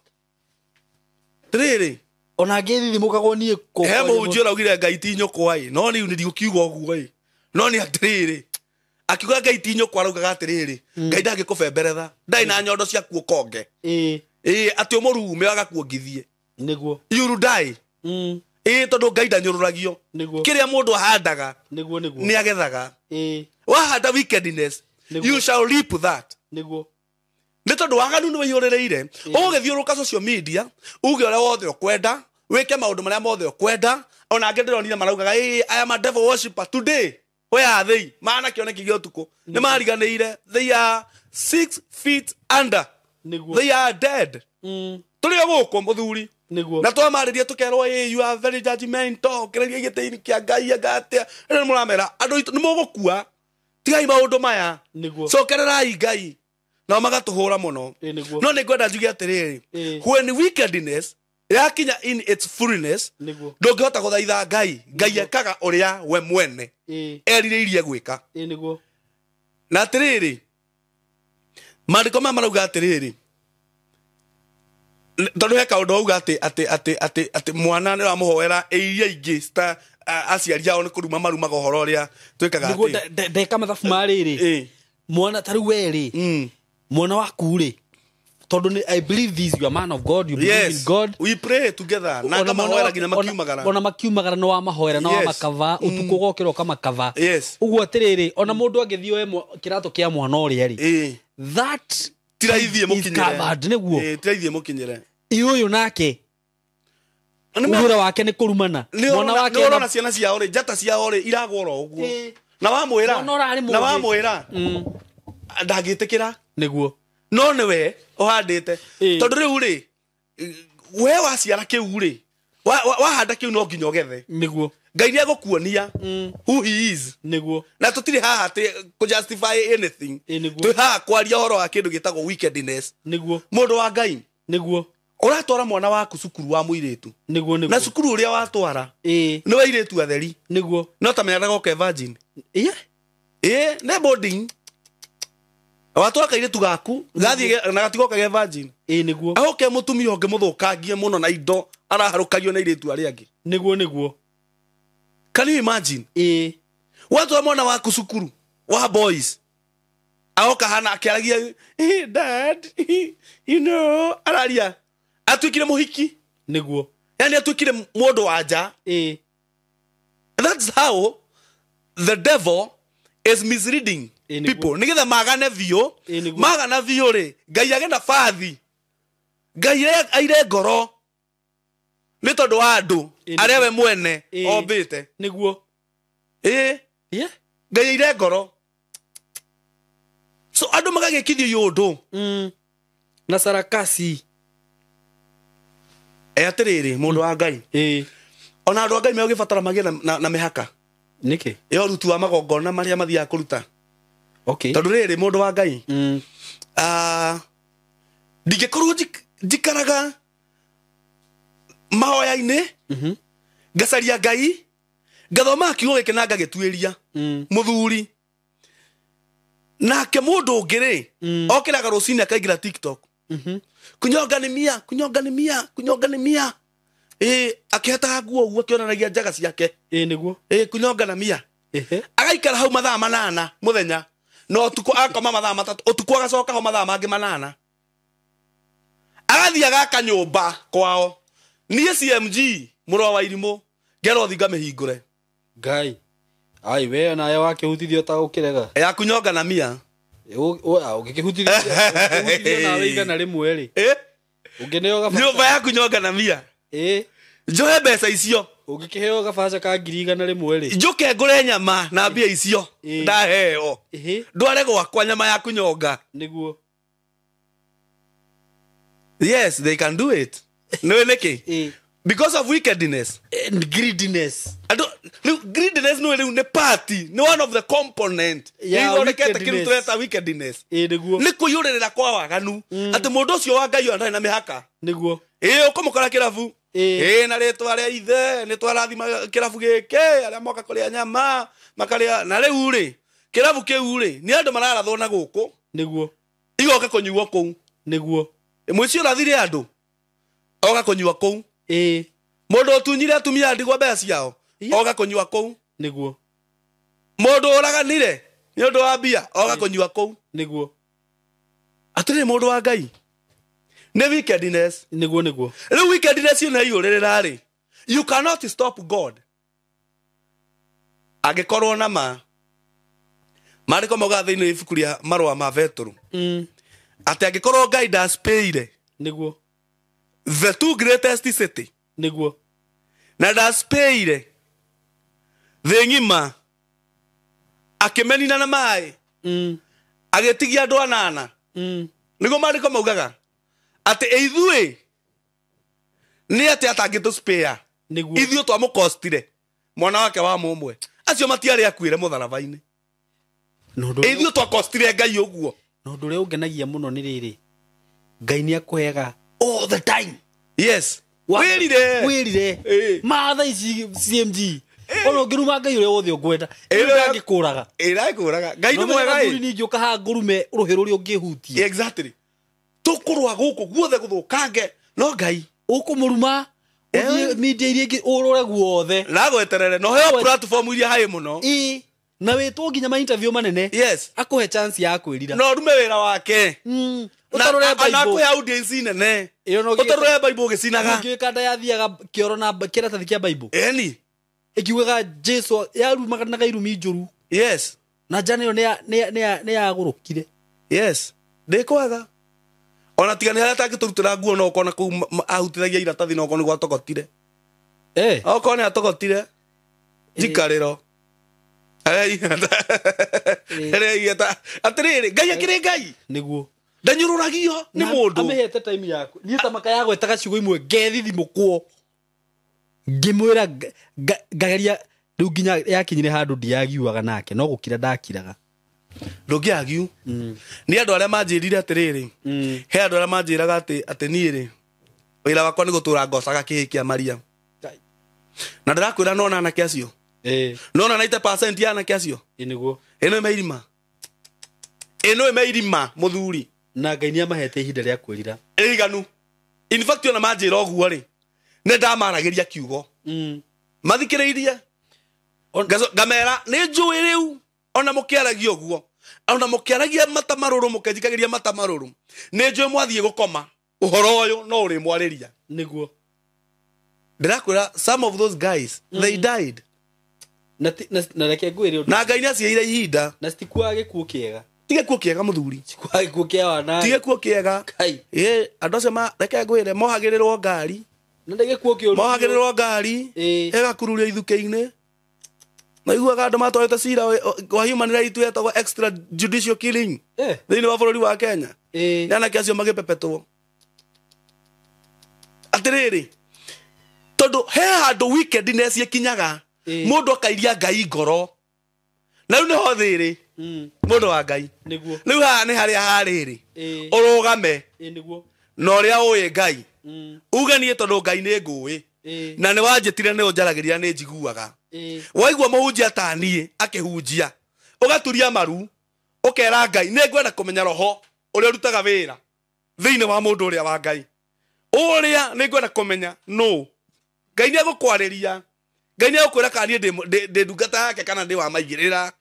Rĩrĩ.
Ona ngĩthithimũkagwo niĩ kũ-
He mũhunjia ũraugire Ngai ti nyũkwa ĩ. No rĩu nĩndigũkiuga ũguo ĩ. No nĩ atĩrĩrĩ. Akiuga Ngai ti nyũkwa araugaga atĩrĩrĩ. Ngai ndangĩkũbemberetha. Ndarĩ na nyondo ciaku ũkonge. Atĩ ũmũrume agakuongithie.
Nĩguo.
You will die. Tondũ Ngai ndanyũrũragio.
Nĩguo.
Kĩrĩa mũndũ ahandaga
Nĩguo, nĩguo.
nĩ agethaga. Wahanda wickedness,
Nĩguo.
you shall reap that.
Nĩguo.
Nĩ tondũ waganu nĩ wĩiyũrĩrĩire. Ũgũgĩthiũrũrũka social media, uge ũrĩa wothe ũkwenda, wĩke maũndũ marĩa mothe ũkwenda. Ona angĩ ndĩronire maraugaga, I am a devil worshipper today. Where are they? Mana kĩoneki gĩa ũtukũ. Nĩ mariganĩire. They are 6 feet under.
Nĩguo.
They are dead. Tũrĩ o gũkũ mũthuri.
Nĩguo.
Na twamarĩria tũkerwo, you are very judgmental. Kĩrĩria gĩtĩ-inĩ kĩa Ngai anga atĩa. Rĩu nĩ mũramera, andũ aitũ nĩ mũgũkua. Tigai maũndũ maya.
Nĩguo.
Cokererai Ngai. Nao magatũhũra mũno.
Nĩguo.
No nĩngwenda njuge atĩrĩrĩ, when wickedness yakinya in its fullness,
Nĩguo.
ndũngĩhota gũthaitha Ngai. Ngai ekaga ũrĩa we mwene erirĩirie gwĩka.
Nĩguo.
Na atĩrĩrĩ, maandĩko maya marauga atĩrĩrĩ, tondũ he kaũndũ auga atĩ mwana nĩ ũramũhoera iria ingĩ aciari ao nĩ kũruma marumaga ũhoro ũrĩa twĩkaga
Nĩguo
atĩ.
ndeka mathabu ma rĩrĩ. Mwana ta rĩu we rĩ, mwana waku rĩ, tondũ nĩ, I believe this, you are man of God, you believe
Yes.
in God.
We pray together. Na
Ona mwana
ngamahoera
waku-
nginya makiumagara.
ona makiumagara nĩ wamahoera na
Yes.
wamakava, ũtukũ ũgokĩra ũkamakava.
Yes.
Ũguo atĩrĩrĩ, ona mũndũ angĩthiĩ oe kĩratũ kĩa mwana ũrĩa rĩ, that
Tiraithie
is
mũkinyĩre.
covered, nĩguo.
Tiraithie mũkinyĩre.
Ĩ ũyũ nake, wĩra wake nĩ kũrumana. Mwana wake
Nĩ ũrona ciana ciao rĩ, njata ciao rĩ, iragwo oro ũguo. Na wamwĩra,
Mwana ũrarĩ
na
mũũgĩ.
wamwĩra, ndangĩtĩkĩra.
Nĩguo.
No nĩwe ũhandĩte. Tondũ rĩu rĩ, we waciara kĩu rĩ, wahanda kĩu no nginya ũgethe.
Nĩguo.
Ngai nĩ egũkuonia who he is.
Nĩguo.
Na tũtirĩ haha atĩ kũ justify anything.
Nĩguo.
Twĩ haha kwaria ũhoro wa kĩndũ gĩtagwo wickedness.
Nĩguo.
Mũndũ wa Ngai.
Nĩguo.
Ũratwara mwana waku cukuru wa mũirĩtu.
Nĩguo
Na cukuru ũrĩa watwara
ĩĩ
nĩ wa airĩtu atheri.
Nĩguo.
No ta menya ndagoke virgin.
Ĩĩ.
Ĩĩ, nĩ boarding. Watwara kairĩtu gaku gathiĩ na gatigoka ge virgin.
Ĩĩ nĩguo.
Agoke mũtumia ũngĩ mũthũkangie mũno na indo araharũkagio na airĩtu arĩa angĩ.
Nĩguo nĩguo.
Can you imagine?
Ĩĩ.
Watwara mwana waku cukuru wa boys agoka hana akĩaragia, "Dad, you know," araria atuĩkire mũhiki.
Nĩguo.
Yani atuĩkire mũndũ wa nja.
Ĩĩ.
That's how the devil is misleading
Ĩĩ, nĩguo.
people nĩgetha magane biũ.
Ĩĩ, nĩguo.
Magana biũ rĩ, Ngai age nabathi, Ngai aire ngoro nĩ tondũ wa andũ
Ĩĩ,
arĩa we mwene
Ĩĩ.
ombĩte.
Nĩguo.
Ĩĩ.
Yeah.
Ngai aire ngoro, so andũ magagĩkithio iũndũ.
Na sarakasi.
Atĩrĩrĩ, mũndũ wa Ngai,
Ĩĩ.
ona andũ a Ngai megũgĩbatara magĩe na mĩhaka
Nĩkĩ?
ya ũruti wa magongona marĩa mathiaga kũruta.
Okay.
Tondũ rĩrĩ, mũndũ wa Ngai, ndingĩkorwo njikaraga mahoya-inĩ, ngacaria Ngai, ngathomaga kiugo gĩkĩ na ngagĩtuĩria, mũthuri nake mũndũ ũngĩ rĩ, okĩraga rũcinĩ akaingĩra TikTok, kunyonga nĩ mia, kunyonga nĩ mia, kunyonga nĩ mia. Ĩĩ, akĩhetaga nguo ũguo akĩonanagia njaga ciake.
Ĩĩ nĩguo.
Ĩĩ, kunyonga na mia.
Ehe.
Agaikara hau mathaa 8 mũthenya, na ũtukũ akoma mathaa 3, ũtukũ agacoka ho mathaa mangĩ 8, agathiĩ agaka nyũmba kwao. Niĩ CMG mũrũ wa irimũ ngerwo thi ngamĩhingũre.
Ngai. Ai we nawe wakĩhutithio ta ũkĩrega.
Ya kunyonga na mia.
Ũngĩkĩhutithio nawe 100 rĩ.
Ĩ?
Ũngĩneo gabaca.
Nyũmba ya kunyonga na mia.
Ĩ.
Njoe mbeca icio.
Ũngĩkĩheo gabaca ka 100,000 rĩ.
Njũke ngũre nyama na mbia icio
Ĩ.
ndaheo.
Ĩhĩ.
Ndware gwakwa nyama ya kunyonga.
Nĩguo.
Yes, they can do it. Nĩũĩ nĩkĩ?
Ĩ.
Because of wickedness.
And greediness.
Andũ rĩu greediness nĩwe rĩu nĩ party, nĩ one of the component
Ya
ithondekete kĩndũ
wickedness.
tũreta wickedness.
Ĩ nĩguo.
Nĩ kũiyũrĩrĩra kwa waganu atĩ mũndũ ũcio wa Ngai ona ndarĩ na mĩhaka.
Nĩguo.
Ĩ, ũkũmũkora kĩrabu.
Ĩ.
Ĩ, na rĩtwa rĩa ithe nĩ twarathima kĩrabu gĩkĩ, arĩa moka kũrĩa nyama makarĩa. Na rĩu rĩ, kĩrabu kĩu rĩ, nĩ andũ mararathwo na gũkũ
Nĩguo.
igoka kũnyuo kũu.
Nĩguo.
Mũici ũrathire andũ oga kũnyua kũu.
Ĩ.
Mũndũ ũtunyire atumia a ndigwa mbeca ciao oga kũnyua kũu.
Nĩguo.
Mũndũ ũraganire nĩ ũndũ wa mbia oga kũnyua kũu.
Nĩguo.
Atĩrĩrĩ, mũndũ wa Ngai, nĩ wickedness.
Nĩguo nĩguo.
Rĩu wickedness ĩno ĩiyũrĩrĩra rĩ, you cannot stop God. Angĩkorwo na ma maandĩko maugaga thĩinĩ wa ibuku rĩa marũa ma Petũrũ atĩ angĩkorwo Ngai ndaspĩire
Nĩguo.
the two greatest city
Nĩguo.
na ndaspĩire thĩ ng'ima, akĩmenina na maĩ, agĩtigia andũ 8. Nĩguo maandĩko maugaga atĩ ithuĩ nĩ atĩ atangĩtũspare.
Nĩguo.
Ithuĩ twamũkostire mwana wake wa mũmwe, acio matiarĩ akuĩre mũtharaba-inĩ. Ithuĩ twakostire Ngai ũguo.
Na ũndũ ũrĩa ũngenagia mũno nĩ rĩrĩ, Ngai nĩ akũheaga all the time.
Yes. Wĩrire.
Wĩrire.
Ĩ.
Matha ici CMG. Ona ũngĩruma Ngai ũrĩa wothe ũngwenda,
Ĩ.
ndangĩkũraga.
Ĩ, ndangĩkũraga. Ngai nĩ mwega
Mũthuri
ĩ.
ningĩ ũkahaha ngũrume rũhĩ rũrĩa ũngĩhutia.
Exactly. Tũkũrũa gũkũ guothe gũthũkange no Ngai
Ũkũmũruma ũthiĩ media iria ingĩ ũrore guothe.
Nagweterere na ũheo platform iria haĩ mũno.
Ĩ. Na wĩtwo nginya ma interview manene.
Yes.
Akũhe chance ya kwĩrira.
Na ũrume wĩra wake.
Ũtarũre
Na
Bible.
akũhe audience nene.
Ĩyo no
Ũtarũre Bible ũgĩcinaga.
Ũngĩũĩ kanda yathiaga kĩoro na kĩratathi kĩa Bible.
Eni.
Ĩkiugaga Jesu yarumanaga irumi njũru.
Yes.
Na njana ĩyo nĩ yagũrũkire.
Yes. Ndĩkwaga. Ona tiga nĩ harĩa atangĩtũrutĩra nguo no ũkona kũu ahutithagia iratathi no okorwo nĩ gwatogotire. Okorwo nĩ atogotire. Njikarĩro. Atĩrĩrĩ, Ngai akĩrĩ Ngai.
Nĩguo.
Ndanyũrũragio nĩ mũndũ.
Amĩhete time yaku. Niĩ ta maka yagwetaga ciugo imwe ngethithimũkwo. Ngĩmwĩra ngageria rĩu nginya yakinyire handũ ndiagiuaga nake no gũkira ndakiraga.
Ndũngĩagiu. Nĩ andũ arĩa manjĩrire atĩrĩrĩ, he andũ arĩa manjĩraga atĩ niĩ rĩ, Wĩra wakwa nĩ gũtũra ngocaga kĩhĩ kĩa Maria. Na ndĩrakwĩra nona anake acio. Nona 90% ya anake acio.
Nĩguo.
Ĩno ĩme irima. Ĩno ĩme irima mũthuri.
Na Ngai nĩ amahete ihinda rĩa kwĩrira.
Ĩiganu. In fact ona manjĩra ũguo rĩ, nĩ ndamaragĩria kiugo. Mathikĩrĩirie. Ngamera nĩ njũĩ rĩu ona mũkĩaragia ũguo. Ona mũkĩaragia mata marũrũ mũkĩnjikagĩria mata marũrũ. Nĩ njũĩ mwathiĩ gũkoma. Ũhoro ũyũ no ũrĩmwarĩria.
Nĩguo.
Ndĩrakwĩra some of those guys they died.
Na reke ngwĩre ũndũ.
Na Ngai nĩ aciheire ihinda.
Na citikuaga gĩkuũ kĩega.
Ti gĩkuũ kĩega mũthuri.
Citikuaga gĩkuũ kĩa wana.
Ti gĩkuũ kĩega.
Kai.
Ĩ andũ acio reke ngwĩre mohagĩrĩrwo ngari.
Na nĩ gĩkuũ kĩũru.
Mohagĩrĩrwo ngari. Ĩgakururio ithukĩ-inĩ. Na iguaga andũ matwarĩte cira wa human right wetagwo extra judicial killing. Thĩinĩ wa bũrũri wa Kenya. Nĩ anake acio magĩpepetwo. Atĩrĩrĩ, tondũ he handũ wickedness ĩkinyaga mũndũ akairia Ngai ngoro. Na rĩu nĩho thĩrĩ. Mũndũ wa Ngai.
Nĩguo.
Rĩu haha nĩ harĩa harĩrĩ. Ũrũgame.
Nĩguo.
Na ũrĩa ũĩ Ngai. Uge niĩ tondũ Ngai nĩ ngũĩ. Na nĩ wanjĩtire nĩ ũnjaragĩria nĩ njiguaga. Waigua mũhunjia ta niĩ akĩhunjia. Ũgaturia maru. Ũkera Ngai nĩ ngwenda kũmenya roho ũrĩa ũrutaga wĩra thĩinĩ wa mũndũ ũrĩa wa Ngai. Ũrĩa nĩ ngwenda kũmenya nũ. Ngai nĩ egũkwarĩria. Ngai nĩ egũkwĩra kana niĩ ndĩ ndungata yake kana ndĩ wa maigĩrĩra.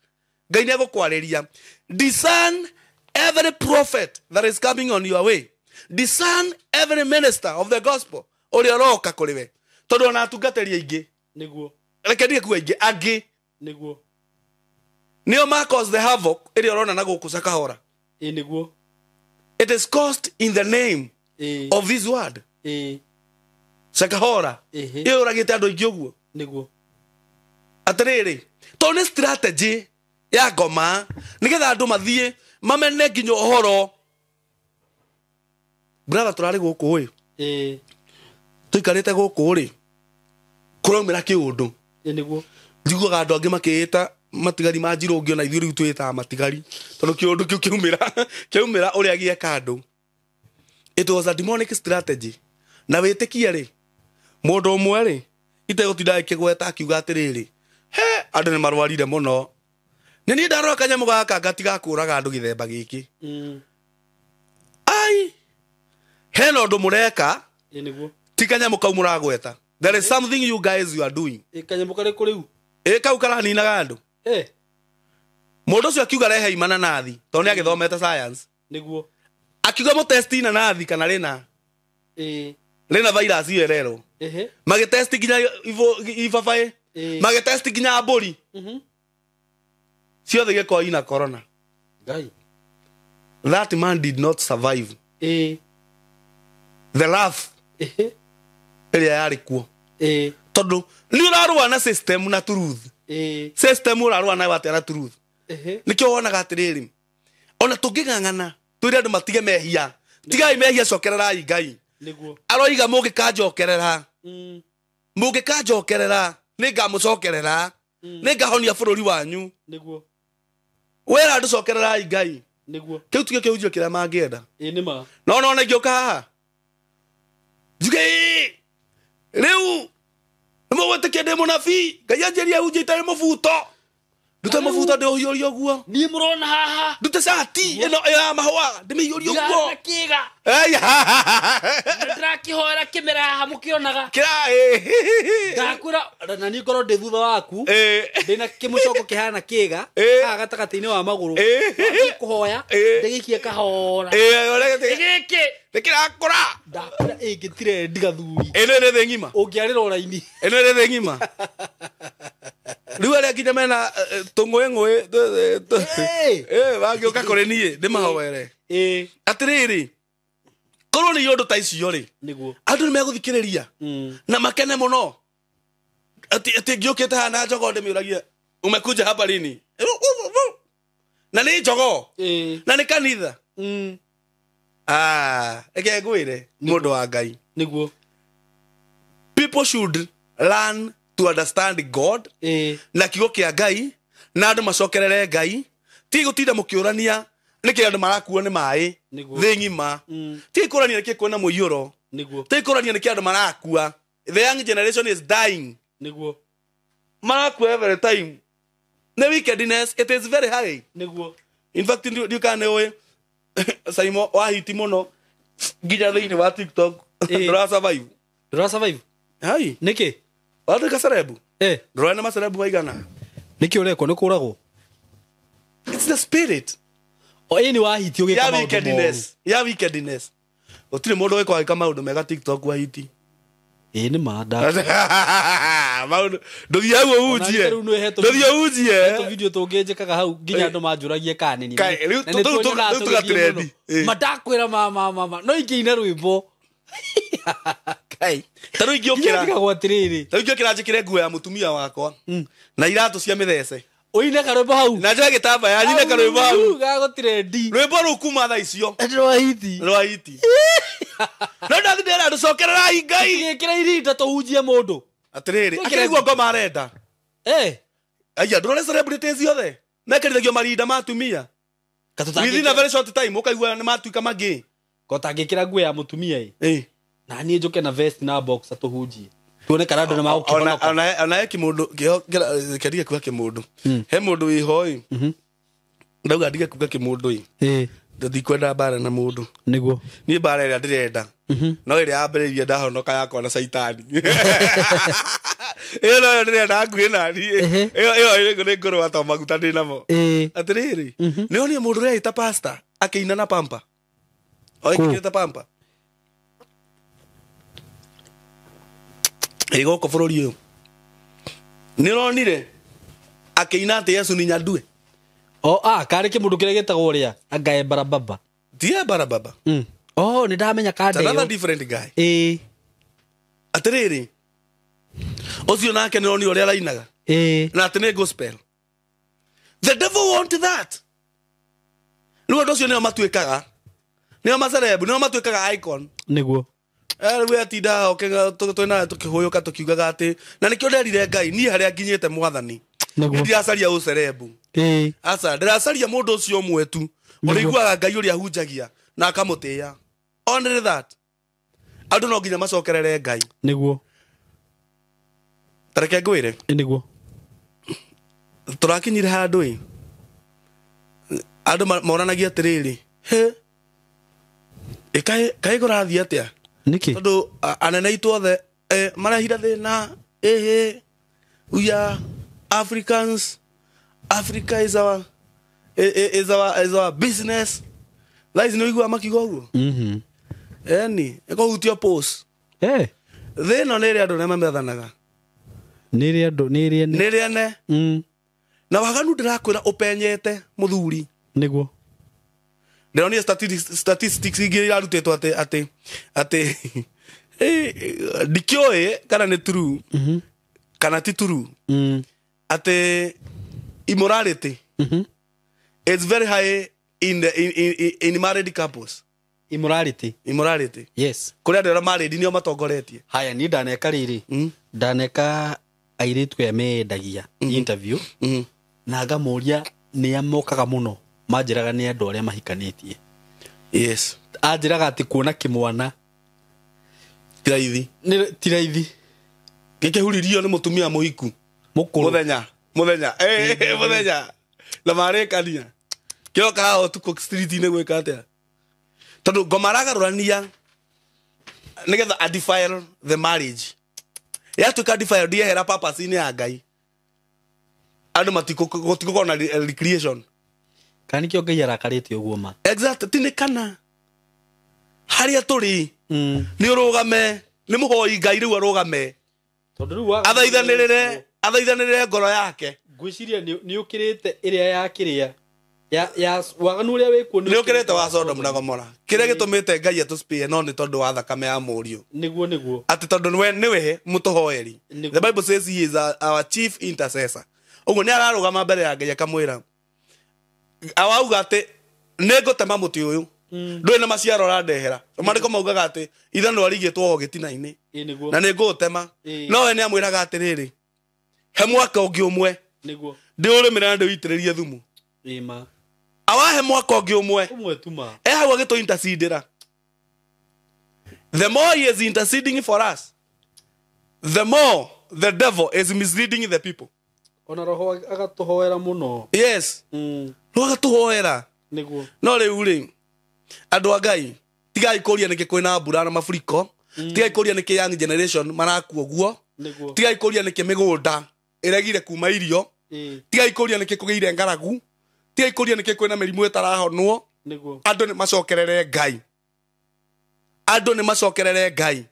Ngai nĩ egũkwarĩria. Discern every prophet that is coming on your way. Discern every minister of the gospel ũrĩa ũroka kũrĩ we. Tondũ ona atungatĩri aingĩ.
Nĩguo.
Reke ndige kuga aingĩ, angĩ.
Nĩguo.
Nĩo ma cause the havoc ĩrĩa ũrona na gũkũ Shakahola.
Nĩguo.
It is caused in the name of this word. Shakahola. Ĩyo ũragĩte andũ aingĩ ũguo.
Nĩguo.
Atĩrĩrĩ, tondũ nĩ strategy ya ngoma nĩgetha andũ mathiĩ mamene nginya ũhoro. Brother, tũrarĩ gũkũ ĩ. Tũikarĩte gũkũ rĩ, kũraumĩra kĩũndũ.
Nĩguo.
Njiguaga andũ angĩ makĩĩta matigari ma njirũ ũngĩ ona ithuĩ rĩu twĩtaga matigari. Tondũ kĩũndũ kĩu kĩaumĩra ũrĩa gĩeka andũ. It was a demonic strategy. Na wĩtĩkie rĩ, mũndũ ũmwe rĩ, itegũtinda ĩkĩgweta akiuga atĩrĩrĩ, he andũ nĩ marwarire mũno. Nĩ niĩ ndarora kanyamũ gaka gatigakũraga andũ gĩthemba gĩkĩ. Ai, hena ũndũ mũreka.
Nĩguo.
Ti kanyamũ kau mũragweta. There is something you guys you are doing.
Kanyamũ karĩkũ rĩu?
Kau karaninaga andũ. Mũndũ ũcio akiuga rehe inanathi tondũ nĩ agĩthomete science.
Nĩguo.
Akiuga mũtesti inanathi kana rĩna. Rĩna virus ĩyo ĩrerwo. Magĩtesti nginya ibabaĩ. Magĩtesti nginya mbũri. Ciothe igĩkorwo ina corona.
Ngai.
That man did not survive. The wrath ĩrĩa yarĩ kuo. Tondũ nĩ ũrarũa na system na truth. System ũrarũa nayo atĩa na truth. Nĩkĩo wonaga atĩrĩrĩ, ona tũngĩng'ang'ana twĩre andũ matige mehia. Tigai mehia, cokererai Ngai.
Nĩguo.
Aroiga mũngĩkanjokerera. Mũngĩkanjokerera nĩ ngamũcokerera. Nĩ ngahonia bũrũri wanyu.
Nĩguo.
Wera andũ cokererai Ngai.
Nĩguo.
Kĩu tikĩo kĩhunjio kĩrĩa mangĩenda.
Nĩ ma.
No nona ingĩũka haha. Njuge rĩu nĩ mũgwĩtĩkia ndĩ mũnabii. Ngai anjĩrie hunjie itarĩ mũbuto. Ndute mũbuto ndĩũhiũrie ũguo.
Niĩ mũrona haha.
Ndute cati ĩno ya mahũa ndĩmĩhiũrie ũguo.
Ndĩrana kĩga. Ndĩrakĩhoera kĩmera haha mũkĩonaga. Ndakwĩra na niĩ ngorwo ndĩ thutha waku. Ndĩna kĩmũcoko kĩhana kĩga haha gatagatĩ-inĩ wa magũrũ. Wathiĩ kũhoya ndĩgĩikie kahora. Gĩkĩ
Nĩkĩrakũra.
Ndakwĩra ĩngĩtire ndigathuri.
Ĩno ĩrĩ thĩ ng'ima.
Ũngĩarĩra ũraini.
Ĩno ĩrĩ thĩ ng'ima. Rĩu arĩa nginya mena tũng'ũĩng'ũĩ mangĩũka kũrĩ niĩ ndĩmahoere. Atĩrĩrĩ, korwo nĩ ũndũ ta icio rĩ,
Nĩguo.
andũ nĩ megũthikĩrĩria na makene mũno. Atĩ ngĩũkĩte haha na jogoo ndĩmĩũragie umekuja hapa lini? Na nĩ jogoo. Na nĩ kanitha. Reke ngwĩre mũndũ wa Ngai.
Nĩguo.
People should learn to understand God. Na kiugo kĩa Ngai na andũ macokerere Ngai. Ti gũtinda mũkĩũrania nĩkĩ andũ marakuo nĩ maĩ
Nĩguo.
thĩ ng'ima. Ti kũrania nĩkĩ kwĩna mũiyũro.
Nĩguo.
Tĩkũrania nĩkĩ andũ marakua. The young generation is dying.
Nĩguo.
Marakua every time. Nĩ wickedness, it is very high.
Nĩguo.
In fact, ndiũĩ kana nĩ ũĩ Saimo wahiti mũno nginya thĩinĩ wa TikTok. Ndũra survive.
Ndũra survive?
Hai.
Nĩkĩ?
Watuĩka celeb.
Eh.
Ndũrona nĩ macerebu maigana.
Nĩkĩ ũrekwo nĩ kũragwo?
It's the spirit.
O ĩni wahiti ũgĩka
Ya
maũndũ moru.
wickedness. Ya wickedness. Gũtirĩ mũndũ wĩkwa gwĩka maũndũ mega TikTok wahiti.
Ĩĩ nĩ ma nda.
Maũndũ ndũthiĩ hau ũhunjie.
Ona rĩu nĩ hetũ-
Ndũthiĩ ũhunjie.
Hetũ video tũngĩ njĩkaga hau nginya andũ manjũragie kana nĩ niĩ.
Kai, rĩu
Na nĩ tuonaga
rĩu
tũgĩthiĩ
tũgatrendi.
mũno.
Ĩ.
Ma ndakwĩra ma ma ma ma no ingĩina rwĩmbo. Kai.
Ta rĩu
Nginya
ingĩũkĩra.
ndigagwo atĩrĩrĩ.
Ta rĩu ingĩũkĩra njĩkĩre nguo ya mũtumia wakwa. Na iratũ cia mĩthece.
Ũine karwĩmbo hau.
Na njoe gĩtambaya nyine karwĩmbo hau.
Gagũtrendi.
Rwĩmbo rũu kuma thaa icio.
Rwa hiti.
Rwa hiti. No ndathi ndĩra andũ cokererai Ngai.
Gĩkĩra irinda tũhunjie mũndũ.
Atĩrĩrĩ,
Twĩkĩre-
akĩraigua ngoma arenda.
Eh.
Aya, ndũrore celebrities ciothe. Mekĩrithagio marinda ma atumia. Within a very short time ũkaigua nĩ matuĩka magĩ.
Kotangĩkĩra nguo ya mũtumia ĩ.
Ĩ.
Na niĩ njũke na vest na boxer tũhunjie. Tuone kana andũ nĩ magũkĩhonoka.
Ona he kĩmũndũ kĩo ndige kuga kĩmũndũ. He mũndũ wĩho ĩ. Ndauga ndige kuga kĩmũndũ ĩ.
Ĩ.
Ndikwenda mbara na mũndũ.
Nĩguo.
Niĩ mbara ĩrĩa ndĩrenda. No ĩrĩa yambĩrĩirie ndahonoka yakwa na caitani. Ĩyo noyo ndĩrenda hakuhĩ naniĩ.
Ehe.
Ĩyo ĩyo nĩ ngũrũa to maguta ndĩ namo.
Ĩ.
Atĩrĩrĩ, nĩ onire mũndũ ũrĩa ĩta pastor akĩina na pampa. O ĩkĩrĩte pampa. Ĩ gũkũ bũrũri ũyũ. Nĩ ũronire akĩina atĩ Yesu ni nyandue.
O ah karĩ kĩmũndũ kĩrĩa gĩtagwo ũrĩa angae barababa.
Tie barababa.
Oh nĩ ndamenya
It's
kanda
another
ĩyo.
different guy.
Ĩ.
Atĩrĩrĩ, ũcio nake nĩ ũronire ũrĩa arainaga.
Ĩ.
Na atĩ nĩ gospel. The devil want that. Rĩu andũ acio nĩo matuĩkaga. Nĩo macerebu, nĩo matuĩkaga icon.
Nĩguo.
Rĩu atinda twĩnawe tũkĩhũyũka tũkiugaga atĩ na nĩkĩo nderire Ngai niĩ harĩa nginyĩte mwathani.
Nĩguo.
Ndiracaria ũcerebu.
Ĩ.
Aca ndĩracaria mũndũ ũcio ũmwe tu ũrĩa iguaga Ngai ũrĩa ahunjagia na akamũtĩĩa. Only that. Andũ no nginya macokerere Ngai.
Nĩguo.
Ta reke ngwĩre.
Ĩ nĩguo.
Tũrakinyire handũ ĩ andũ moranagia atĩrĩrĩ he ĩ kaĩ kũrathiĩ atĩa
Nĩkĩ?
tondũ anene aitũ othe marehire thĩna ĩhĩ we are Africans, Africa is our, is our business. Thaa ici nĩ ũiguaga makiuga ũguo.
Mhm.
Eni ĩkũhutio post
Eh.
thĩ ĩno nĩ ĩrĩa andũ arĩa mamethanaga.
Nĩ ĩrĩa andũ nĩ ĩrĩa
nĩ ĩrĩa ne Na waganu ndĩrakwĩra ũpenyete mũthuri.
Nĩguo.
Ndĩronire statistics ingĩ irarutĩtwo atĩ atĩ ndikĩũĩ kana nĩ true kana ti true atĩ immorality is very high in the in married couples.
Immorality.
Immorality.
Yes.
Kũrĩa andũ arĩa married nĩo matongoretie.
Haya niĩ ndaneka rĩrĩ. Ndaneka airĩtu aya mendagia interview na ngamoria nĩa mokaga mũno manjĩraga nĩ andũ arĩa mahikanĩtie.
Yes.
Anjĩraga atĩ kuona kĩmwana
Ti raithi.
nĩ ti raithi.
Gĩkĩhuririo nĩ mũtumia mũhiku.
Mũkũrũ.
Mũthenya mũthenya mũthenya na marĩkania kĩoka haha ũtukũ street-inĩ gwĩka atĩa tondũ ngoma aragarũrania nĩgetha a defile the marriage yatuĩka defile ndiehera purpose-inĩ ya Ngai andũ matigũkorwo na recreation.
Kana nĩkĩo Ngai arakarĩte ũguo ma.
Exact ti nĩ kana harĩa tũrĩ nĩ ũrũgame nĩ mũhoi Ngai rĩu arũgame
Tondũ rĩu
athaithanĩrĩre athaithanĩrĩre ngoro yake.
Ngwĩciria nĩ ũkĩrĩte ĩrĩa ya kĩrĩa ya waganu ũrĩa wĩkuo
nĩ ũkĩrĩte wa Sodom na Gomora kĩrĩa gĩtũmĩte Ngai atũspĩe no nĩ tondũ wa thakame ya mũriũ.
Nĩguo nĩguo.
Atĩ tondũ nĩwe mũtũhoeri.
Nĩguo.
The Bible says he is our chief intercessor. Ũguo nĩ ararũgama mbere ya Ngai akamwĩra awauga atĩ nĩ ngũtema mũtĩ ũyũ ndũrĩ na maciaro ũrandehera. Maandĩko maugaga atĩ ithanwa rĩigĩtwo ho gĩtina-inĩ
Ĩ nĩguo.
na nĩ ngũũtema.
Ĩ.
No we nĩ amwĩraga atĩrĩrĩ he mwaka ũngĩ ũmwe
Nĩguo.
ndĩũrĩmĩre na ndĩũitĩrĩrie thumu.
Ĩ ma.
Awahe mwaka ũngĩ ũmwe
Ũmwe tu ma.
e hau agĩtũ intercedera The more he is interceding for us, the more the devil is misleading the people.
Ona roho agatuhoera muno.
Yes. Roho agatuhoera.
Niguo.
No riu ri andu a Ngai tigai kuria niki kwina mbura na mafuriko, tigai kuria niki young generation marakua guo, tigai kuria niki migunda iregire kuma irio, tigai kuria niki kugeire ngaragu, tigai kuria niki kwina mirimu itarahonwo.
Niguo.
Andu ni macokerere Ngai. Andu ni macokerere Ngai.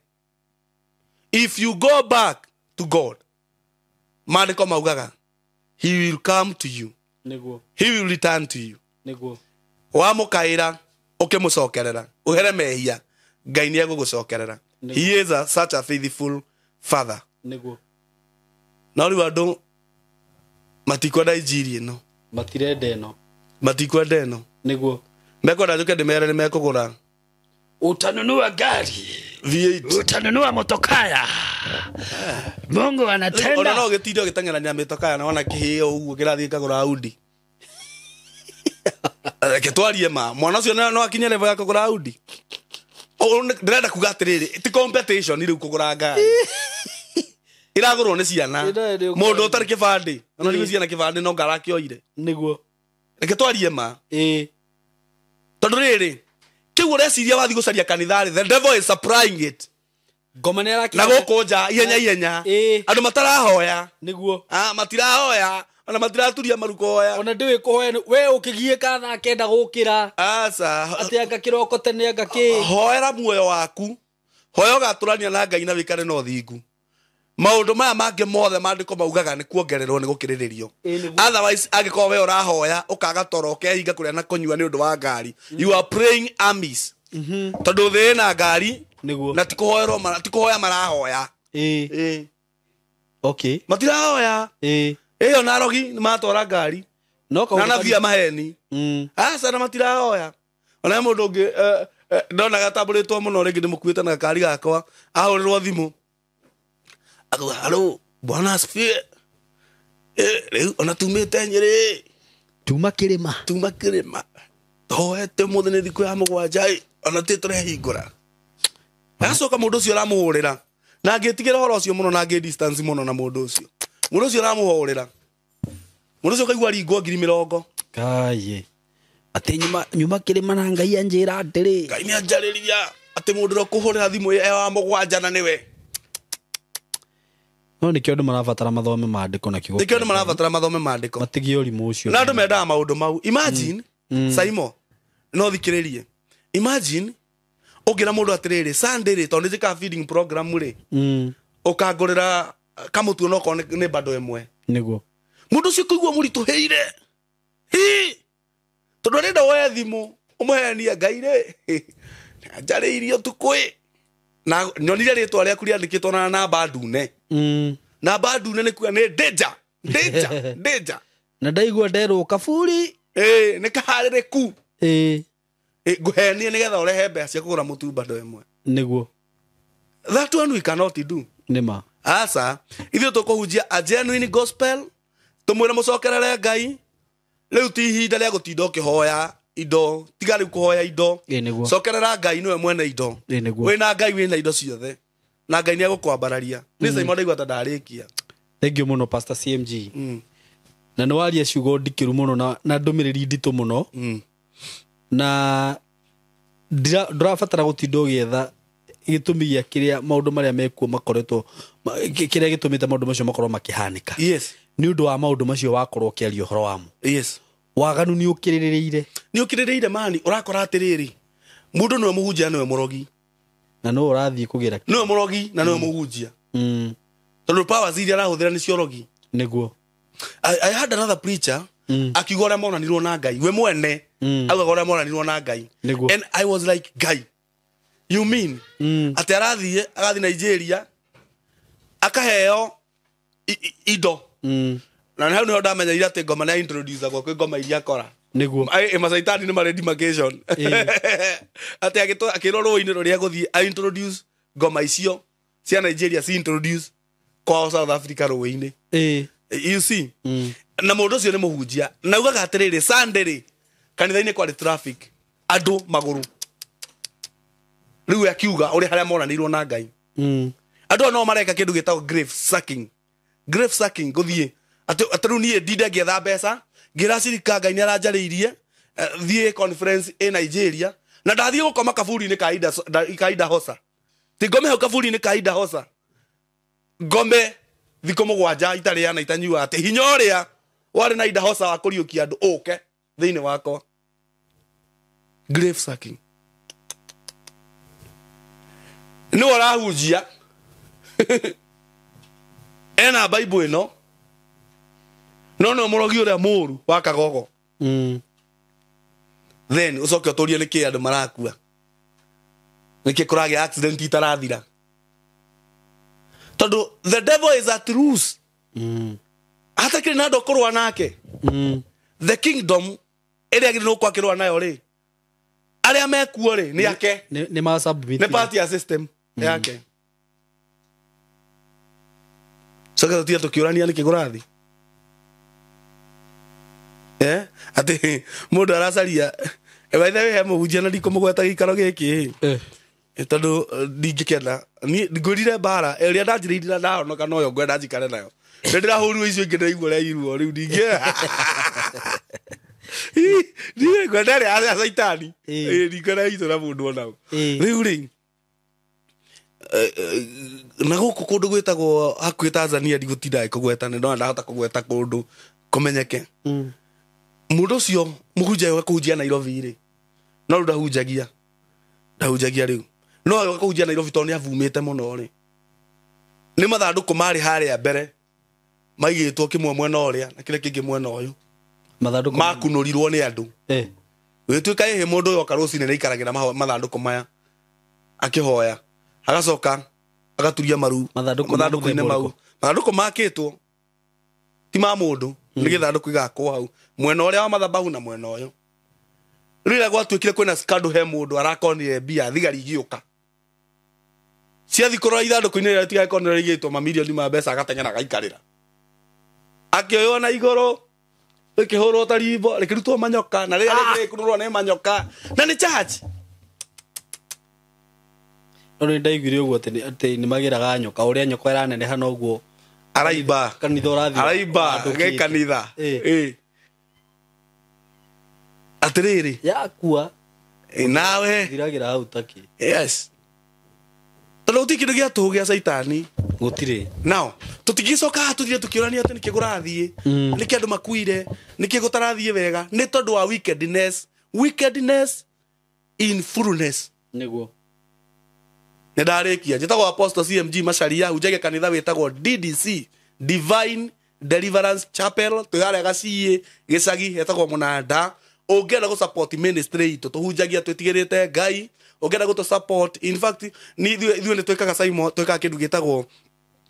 If you go back to God, maandiko maugaga he will come to you.
Niguo.
He will return to you.
Niguo.
Wamukaira ukimucokerera uhere mehia, Ngai ni egugucokerera. He is such a faithful father.
Niguo.
No riu andu matikwenda injiri ino,
matirenda ino,
matikwenda ino.
Niguo.
Mekwenda njuke ndimere ni mekugura.
Utanunua gari
V8,
utanunua motokaya. Mungu anatenda.
Ona no gitindo giteng'erania mitokaya na ona kihio uguo kirathie kagura Audi. Reke twarie ma mwana ucio no akinye level ya kugura Audi. Ndĩrenda kuga atiriri, ti competition riu kugura ngari. Iragurwo ni ciana. Mundu utari kibandi, ona riu ciana kibandi no ngarakioire.
Niguo.
Reke twarie ma. Tondu riri kiu ureciria wathi gucaria kanitha, the devil is supplying it.
Ngoma ni araki
na guku nja ihenya ihenya. Andu matarahoya.
Niguo.
Matirahoya ona matiraturia marukoya.
Ona ndiwi kuhoya we ukigiika thaa kenda gukira.
Aca.
Ati anga kiroko tene anga ki.
Hoera muoyo waku. Hoya ugaturania na Ngai na wikare na uthingu. Maundu maya mangĩ mothe maandĩko maugaga nĩ kuongererwo nĩ gũkĩrĩrĩrio. Otherwise angĩkorwo we ũrahoya ũkaga toro ũkehinga kũrĩa na kũnyua nĩ ũndũ wa ngari, you are praying armies. Tondũ thĩ ĩna ngari na ti kũhoerwo, ti kũhoya marahoya.
Okay.
Matirahoya. Ĩyo na arogi nĩ matwara ngari.
No
na nathia maheni. Aca na matirahoya. Ona mũndũ ũngĩ ndonaga tambũrĩtwo mũno rĩngĩ ndĩmũkuĩte na gakari gakwa, ahũrĩrwo thimũ. Akauga, halo, bwana asifiwe. Rĩu ona tumĩte Nyĩrĩ.
Tuma kĩrĩma.
Tuma kĩrĩma. Tũhoete ũmũthĩ nĩ thikũ ya mũgwanja, ona ti tũrehingũra. Agacoka mũndũ ũcio ũramũhũrĩra. Na ngĩtigĩra ũhoro ũcio mũno na ngĩ distance mũno na mũndũ ũcio. Mũndũ ũcio ũramũhũrĩra. Mũndũ ũcio ũkaigua ringwo 20,000.
Kaye. Atĩ nyuma kĩrĩma na Ngai anjĩra atĩrĩ.
Ngai nĩanjarĩria atĩ mũndũ ũrĩa ũkũhũrĩra thimũ e wa mũgwanja na nĩwe.
No nikio andu marabatara mathome maandiko na kiugo.
Nikio andu marabatara mathome maandiko.
Matigie ũrimũ ũcio.
Na andu mendaga maundu mau. Imagine Saimo no thikiririe. Imagine ũngĩra mũndũ atĩrĩrĩ Sunday rĩ tondu njĩkaga feeding program rĩ. Ũkangũrĩra kamũtu no korwo nĩ bando ĩmwe.
Niguo.
Mũndũ ũcio kũigua mũritũhĩire. Hi! Tondu arenda woe thimũ ũmũhenie Ngai rĩ. Njarĩirie ũtukũ ĩ. Na nyonire rĩtwa rĩaku rĩandĩkĩtwo na namba ndune. Namba ndune nĩ kuga nĩ danger. Danger, danger.
Na ndaigua nderwo kaburi.
Nĩ kaharĩrĩku. Ngũhenie nĩgetha ũrehe mbeca cia kũgũra mũtu bando ĩmwe.
Niguo.
That one we cannot do.
Nĩma.
Aca, ithuĩ tũkũhunjia a genuine gospel, tũmwĩre mũcokerere Ngai. Rĩu ti ihinda rĩa gũtinda ũkĩhoya indo, tiga rĩu kũhoya indo. Cokerera Ngai nĩwe mwene indo. Wĩna Ngai wĩna indo ciothe. Na Ngai nĩ egũkwambararia. Nĩ Simon ndaigua ta ndarĩkia.
Thank you mũno Pastor CMG. Na nĩ waria ciugo ndikĩru mũno na ndũmĩrĩri nditũ mũno. Na ndũrabatara gũtinda ũgĩetha gĩtũmi gĩa kĩrĩa maũndũ marĩa mekuo makoretwo kĩrĩa gĩtũmĩte maũndũ macio makorwo makĩhanĩka.
Yes.
Nĩ ũndũ wa maũndũ macio wakorwo ũkĩaria ũhoro wamo.
Yes.
Waganu nĩ ũkĩrĩrĩire.
Nĩ ũkĩrĩrĩire mani ũrakora atĩrĩrĩ mũndũ nĩwe mũhunjia nĩwe mũrogi.
Na nũ ũrathiĩ kũgĩra.
Nĩwe mũrogi na nĩwe mũhunjia. Tondũ powers iria arahũthĩra nĩcio ũrogi.
Nĩguo.
I had another preacher akiuga ũrĩa monanirwo na Ngai we mwene augaga ũrĩa monanirwo na Ngai. And I was like, Ngai, you mean atĩ arathiĩ agathiĩ Nigeria akaheo indo. Na hau niho ndamenyeire atĩ ngoma nĩ introduce agwo kwĩ ngoma iria akora.
Nĩguo.
Macaitani nĩ marĩ demarcation. Atĩ akĩrwo rũĩ-inĩ rũrĩa egũthiĩ a introduce ngoma icio cia Nigeria si introduce kwao South Africa rũĩ-inĩ. You see? Na mũndũ ũcio nĩ mũhunjia. Na ugaga atĩrĩrĩ Sunday rĩ kanitha-inĩ kwarĩ traffic andũ magũrũ. Rĩu akiuga ũrĩa harĩa monanĩirwo na Ngai. Andũ aya no mareka kĩndũ gĩtagwo grave sucking. Grave sucking gũthiĩ atĩ rĩu niĩ ndinde ngĩetha mbeca ngĩra cirika Ngai nĩaranjarĩirie thiĩ conference ĩ Nigeria na ndathiĩ gũkoma kaburi-inĩ ka Ida Hosa. Ti ngome hau kaburi-inĩ ka Ida Hosa. Ngome thikũ 7 itarĩa na itanyua atĩ hinya ũrĩa warĩ na Ida Hosa wa kũriũkia andũ ũke thĩinĩ wakwa. Grave sucking. Nĩ ũrahunjia ena Bible ĩno no no mũrogi ũrĩa mũru wa kagogo. Then ũcoke ũtũrie nĩkĩ andũ marakua, nĩkĩ kũragĩa accident itarathira, tondũ the devil is at loose. Hatakĩrĩ na andũ kũrũa nake. The kingdom ĩrĩa agĩrĩirwo gũkorwo akĩrũa nayo rĩ, arĩa mekuo rĩ nĩ ake,
Nĩ ma submit
nĩ part ya system yake. Coke tũtige tũkĩũrania nĩkĩ kũrathiĩ. Atĩ mũndũ aracaria by the way he mũhunjia na ndikũmũgweta gĩikaro gĩkĩ tondũ ndingĩkena niĩ ngwĩrire mbara ĩrĩa ndanjĩrĩire ndahonoka noyo ngwenda njikare nayo. Nĩ ndĩrahũrirwo icio ingĩ ndaigua ũrĩa iruo rĩu ndingĩ niĩ ngwenda ĩrĩa ya caitani ndingwenda itũ na mũndũ onao. Rĩu rĩ na gũkũ kũndũ gwĩtagwo hakuhĩ Tanzania ndigũtinda kũgweta nĩ ndona ndahota kũgweta kũndũ kũmenyeke. Mũndũ ũcio mũhunjia ũyũ kũhunjia Nairobi rĩ, no rĩu ndahunjagia rĩu no agĩũka kũhunjia Nairobi tondũ nĩ avumĩte mũno rĩ, nĩ mathandũkũ marĩ harĩa mbere maigĩtwo kĩmwe mwena ũrĩa na kĩrĩa kĩngĩ mwena ũyũ,
mathandũkũ
makunũrirwo nĩ andũ. Gũgĩtuĩka ĩhĩ mũndũ ũyũ oka rũcinĩ nĩaikaragĩra mathandũkũ maya akĩhoya, agacoka agaturia maru mathandũkũ-inĩ mau. Mathandũkũ makĩtwo ti ma mũndũ, nĩ gĩthandũkũ gĩgakwo hau mwena ũrĩa wa mathabahu na mwena ũyũ. Rĩrĩa gwatuĩkire kwĩna scandal he mũndũ arakonire mbia, thigari igĩũka ciathiĩ kũrora ithandũkũ-inĩ rĩrĩa rĩtigakorwo rĩigĩtwo mamirioni ma mbeca, agateng'era agaikarĩra akĩoywo na igũrũ rĩkĩhũrwo ta rimbo rĩkĩrutwo manyoka na rĩrĩa rĩngĩ rĩkũrũrwo nĩ manyoka na nĩ church.
No nĩ ndaiguire ũguo atĩ nĩ magĩraga nyoka, ũrĩa nyoka ĩraneneha noguo
araimba
kanitha ũrathiĩ
araimba gĩ kanitha. Atĩrĩrĩ
yakua
nawe
thiragĩra hau takĩ.
Yes, tondũ gũtirĩ kĩndũ gĩa tũhũ gĩa caitani
gũtirĩ.
Now tũtingĩcoka haha tũthire tũkĩũrania atĩ nĩkĩ kũrathiĩ, nĩkĩ andũ makuire, nĩkĩ gũtarathiĩ wega, nĩ tondũ wa wickedness, wickedness in fullness.
Nĩguo
nĩ ndarĩkia. Njĩtagwo Apostle CMG Macharia, hunjagia kanitha wĩtagwo DDC, Divine Deliverance Chapel, twĩ harĩa Gaciĩ gĩcagi hetagwo Mũnanda. Ũngĩenda gũ support ministry itũ, tũhunjagia twĩtigĩrĩte Ngai. Ũngĩenda gũtũ support, in fact ni ithuĩ nĩ twĩkaga Simon, twĩkaga kĩndũ gĩtagwo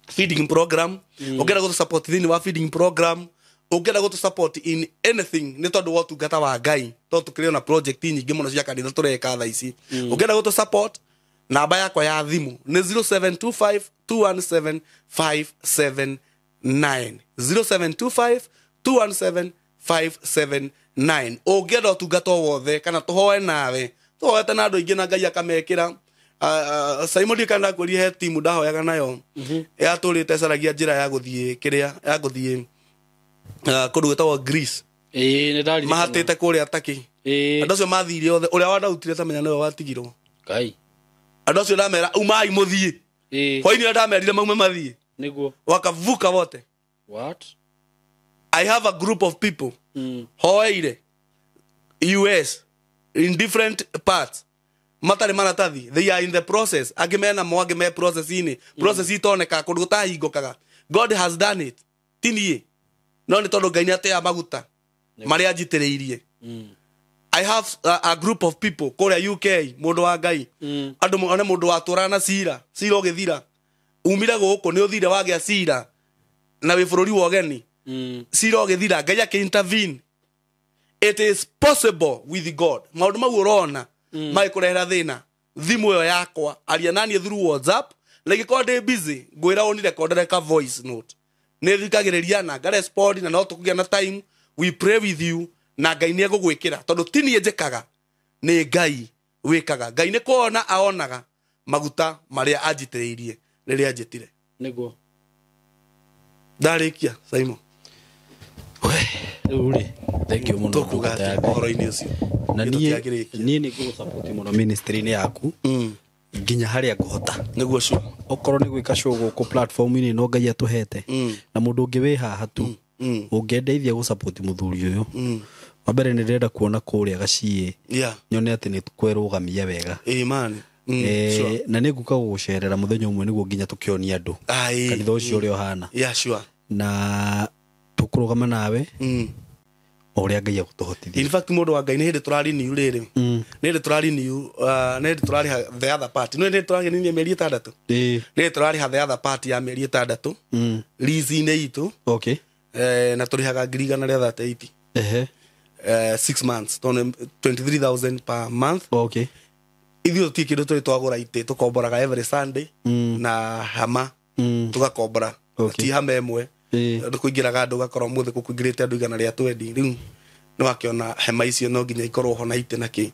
feeding program. Ũngĩenda gũtũ support thĩinĩ wa feeding program, ũngĩenda gũtũ support in anything nĩ tondũ wa ũtungata wa Ngai, tondũ tũkĩrĩ na project nyingĩ mũno cia kanitha tũreka thaa ici. Ũngĩenda gũtũ support, namba yakwa ya thimũ nĩ 0725 217 579, 0725 217 579. Ũngĩenda ũtungata o wothe kana tũhoe nawe, tũhoete na andũ aingĩ na Ngai akamekĩra. Simon ndiũĩ kana ndakwĩrire he timu ndahoyaga nayo yatũrĩte ĩcaragia njĩra ya gũthiĩ kĩrĩa ya gũthiĩ kũndũ gwĩtagwo Greece.
Nĩ ndaririkana.
Mahatĩte kũrĩa Turkey. Andũ acio mathire othe, ũrĩa wandautire tamenya nĩwe watigirwo.
Ngai.
Andũ acio ndamera umai mũthiĩ. Hwainĩ ndamerire maume mathiĩ.
Nĩguo
wakavuka wote.
What?
I have a group of people hoeire US in different parts matarĩ maratathi, they are in the process, angĩ mena mo, angĩ me process-inĩ, process itonekaga kũndũ gũtahingũkaga. God has done it, ti niĩ, no nĩ tondũ Ngai nĩateaga maguta marĩa anjitĩrĩirie. I have a group of people kũrĩa UK, mũndũ wa Ngai, andũ one mũndũ watũraga na cira, cira ũgĩthira, umire gũkũ nĩ ũthire wagĩa cira na wĩ bũrũri wa ũgeni, cira ũgĩthira, Ngai akĩ intervene. It is possible with God. Maũndũ mau ũrona magĩkũrehera thĩna, thimũ ĩyo yakwa aria naniĩ through WhatsApp, na ingĩkorwo ndĩ busy ngwĩra ũnirekondere ka voice note, nĩ thikagĩrĩria na ngarespond, na no tũkũgĩa na time we pray with you, na Ngai nĩ egũgwĩkĩra, tondũ ti niĩ njĩkaga, nĩ Ngai Wĩkaga Ngai nĩ kuona aonaga maguta marĩa anjitĩrĩirie rĩrĩa anjĩtire.
Nĩguo.
Ndarĩkia Simon.
Rĩu rĩ, thank you mũno
Tũkuga atĩa ũhoro-inĩ ũcio?
Na niĩ nĩ ngũgũsupport mũno ministry-inĩ yaku nginya harĩa ngũhota.
Nĩguo sure.
Okorwo nĩ gwĩka show gũkũ platform-inĩ no Ngai atũhete na mũndũ ũngĩ wĩ haha tu ũngĩendeithia gũsupport mũthuri ũyũ. Wa mbere nĩ ndĩrenda kuona kũrĩa gaciĩ nyone atĩ nĩ kwerũgamia wega.
Amen.
Na nĩ ngũka gũgũcerera mũthenya ũmwe nĩguo nginya tũkĩonie andũ kanitha ũcio ũrĩa ũhana.
Yeah, sure.
Na tũkũrũgama nawe o ũrĩa Ngai agũtũhotithia.
In fact mũndũ wa Ngai nĩ hĩndĩ tũrarenew rĩrĩ. Nĩ hĩndĩ tũrarenew, nĩ hĩndĩ tũrarĩha the other part. Nĩ hĩndĩ tũrarĩha mĩeri 6. Nĩ hĩndĩ tũrarĩha the other part ya mĩeri 6. Lease-inĩ itũ.
Okay.
Na tũrĩhaga 138.
Ehe.
6 months, 23,000 per month.
Okay.
Ithuĩ tũtirĩ kĩndũ tũrĩ twagũra itĩ, tũkomboraga every Sunday na hama tũgakombora. Ti hama ĩmwe. Kũingĩraga andũ ũgakora ũmũthĩ gũkũingĩrĩte andũ 120 rĩu nĩ wakĩona hema icio no nginya ikorwo ho na itĩ na kĩ.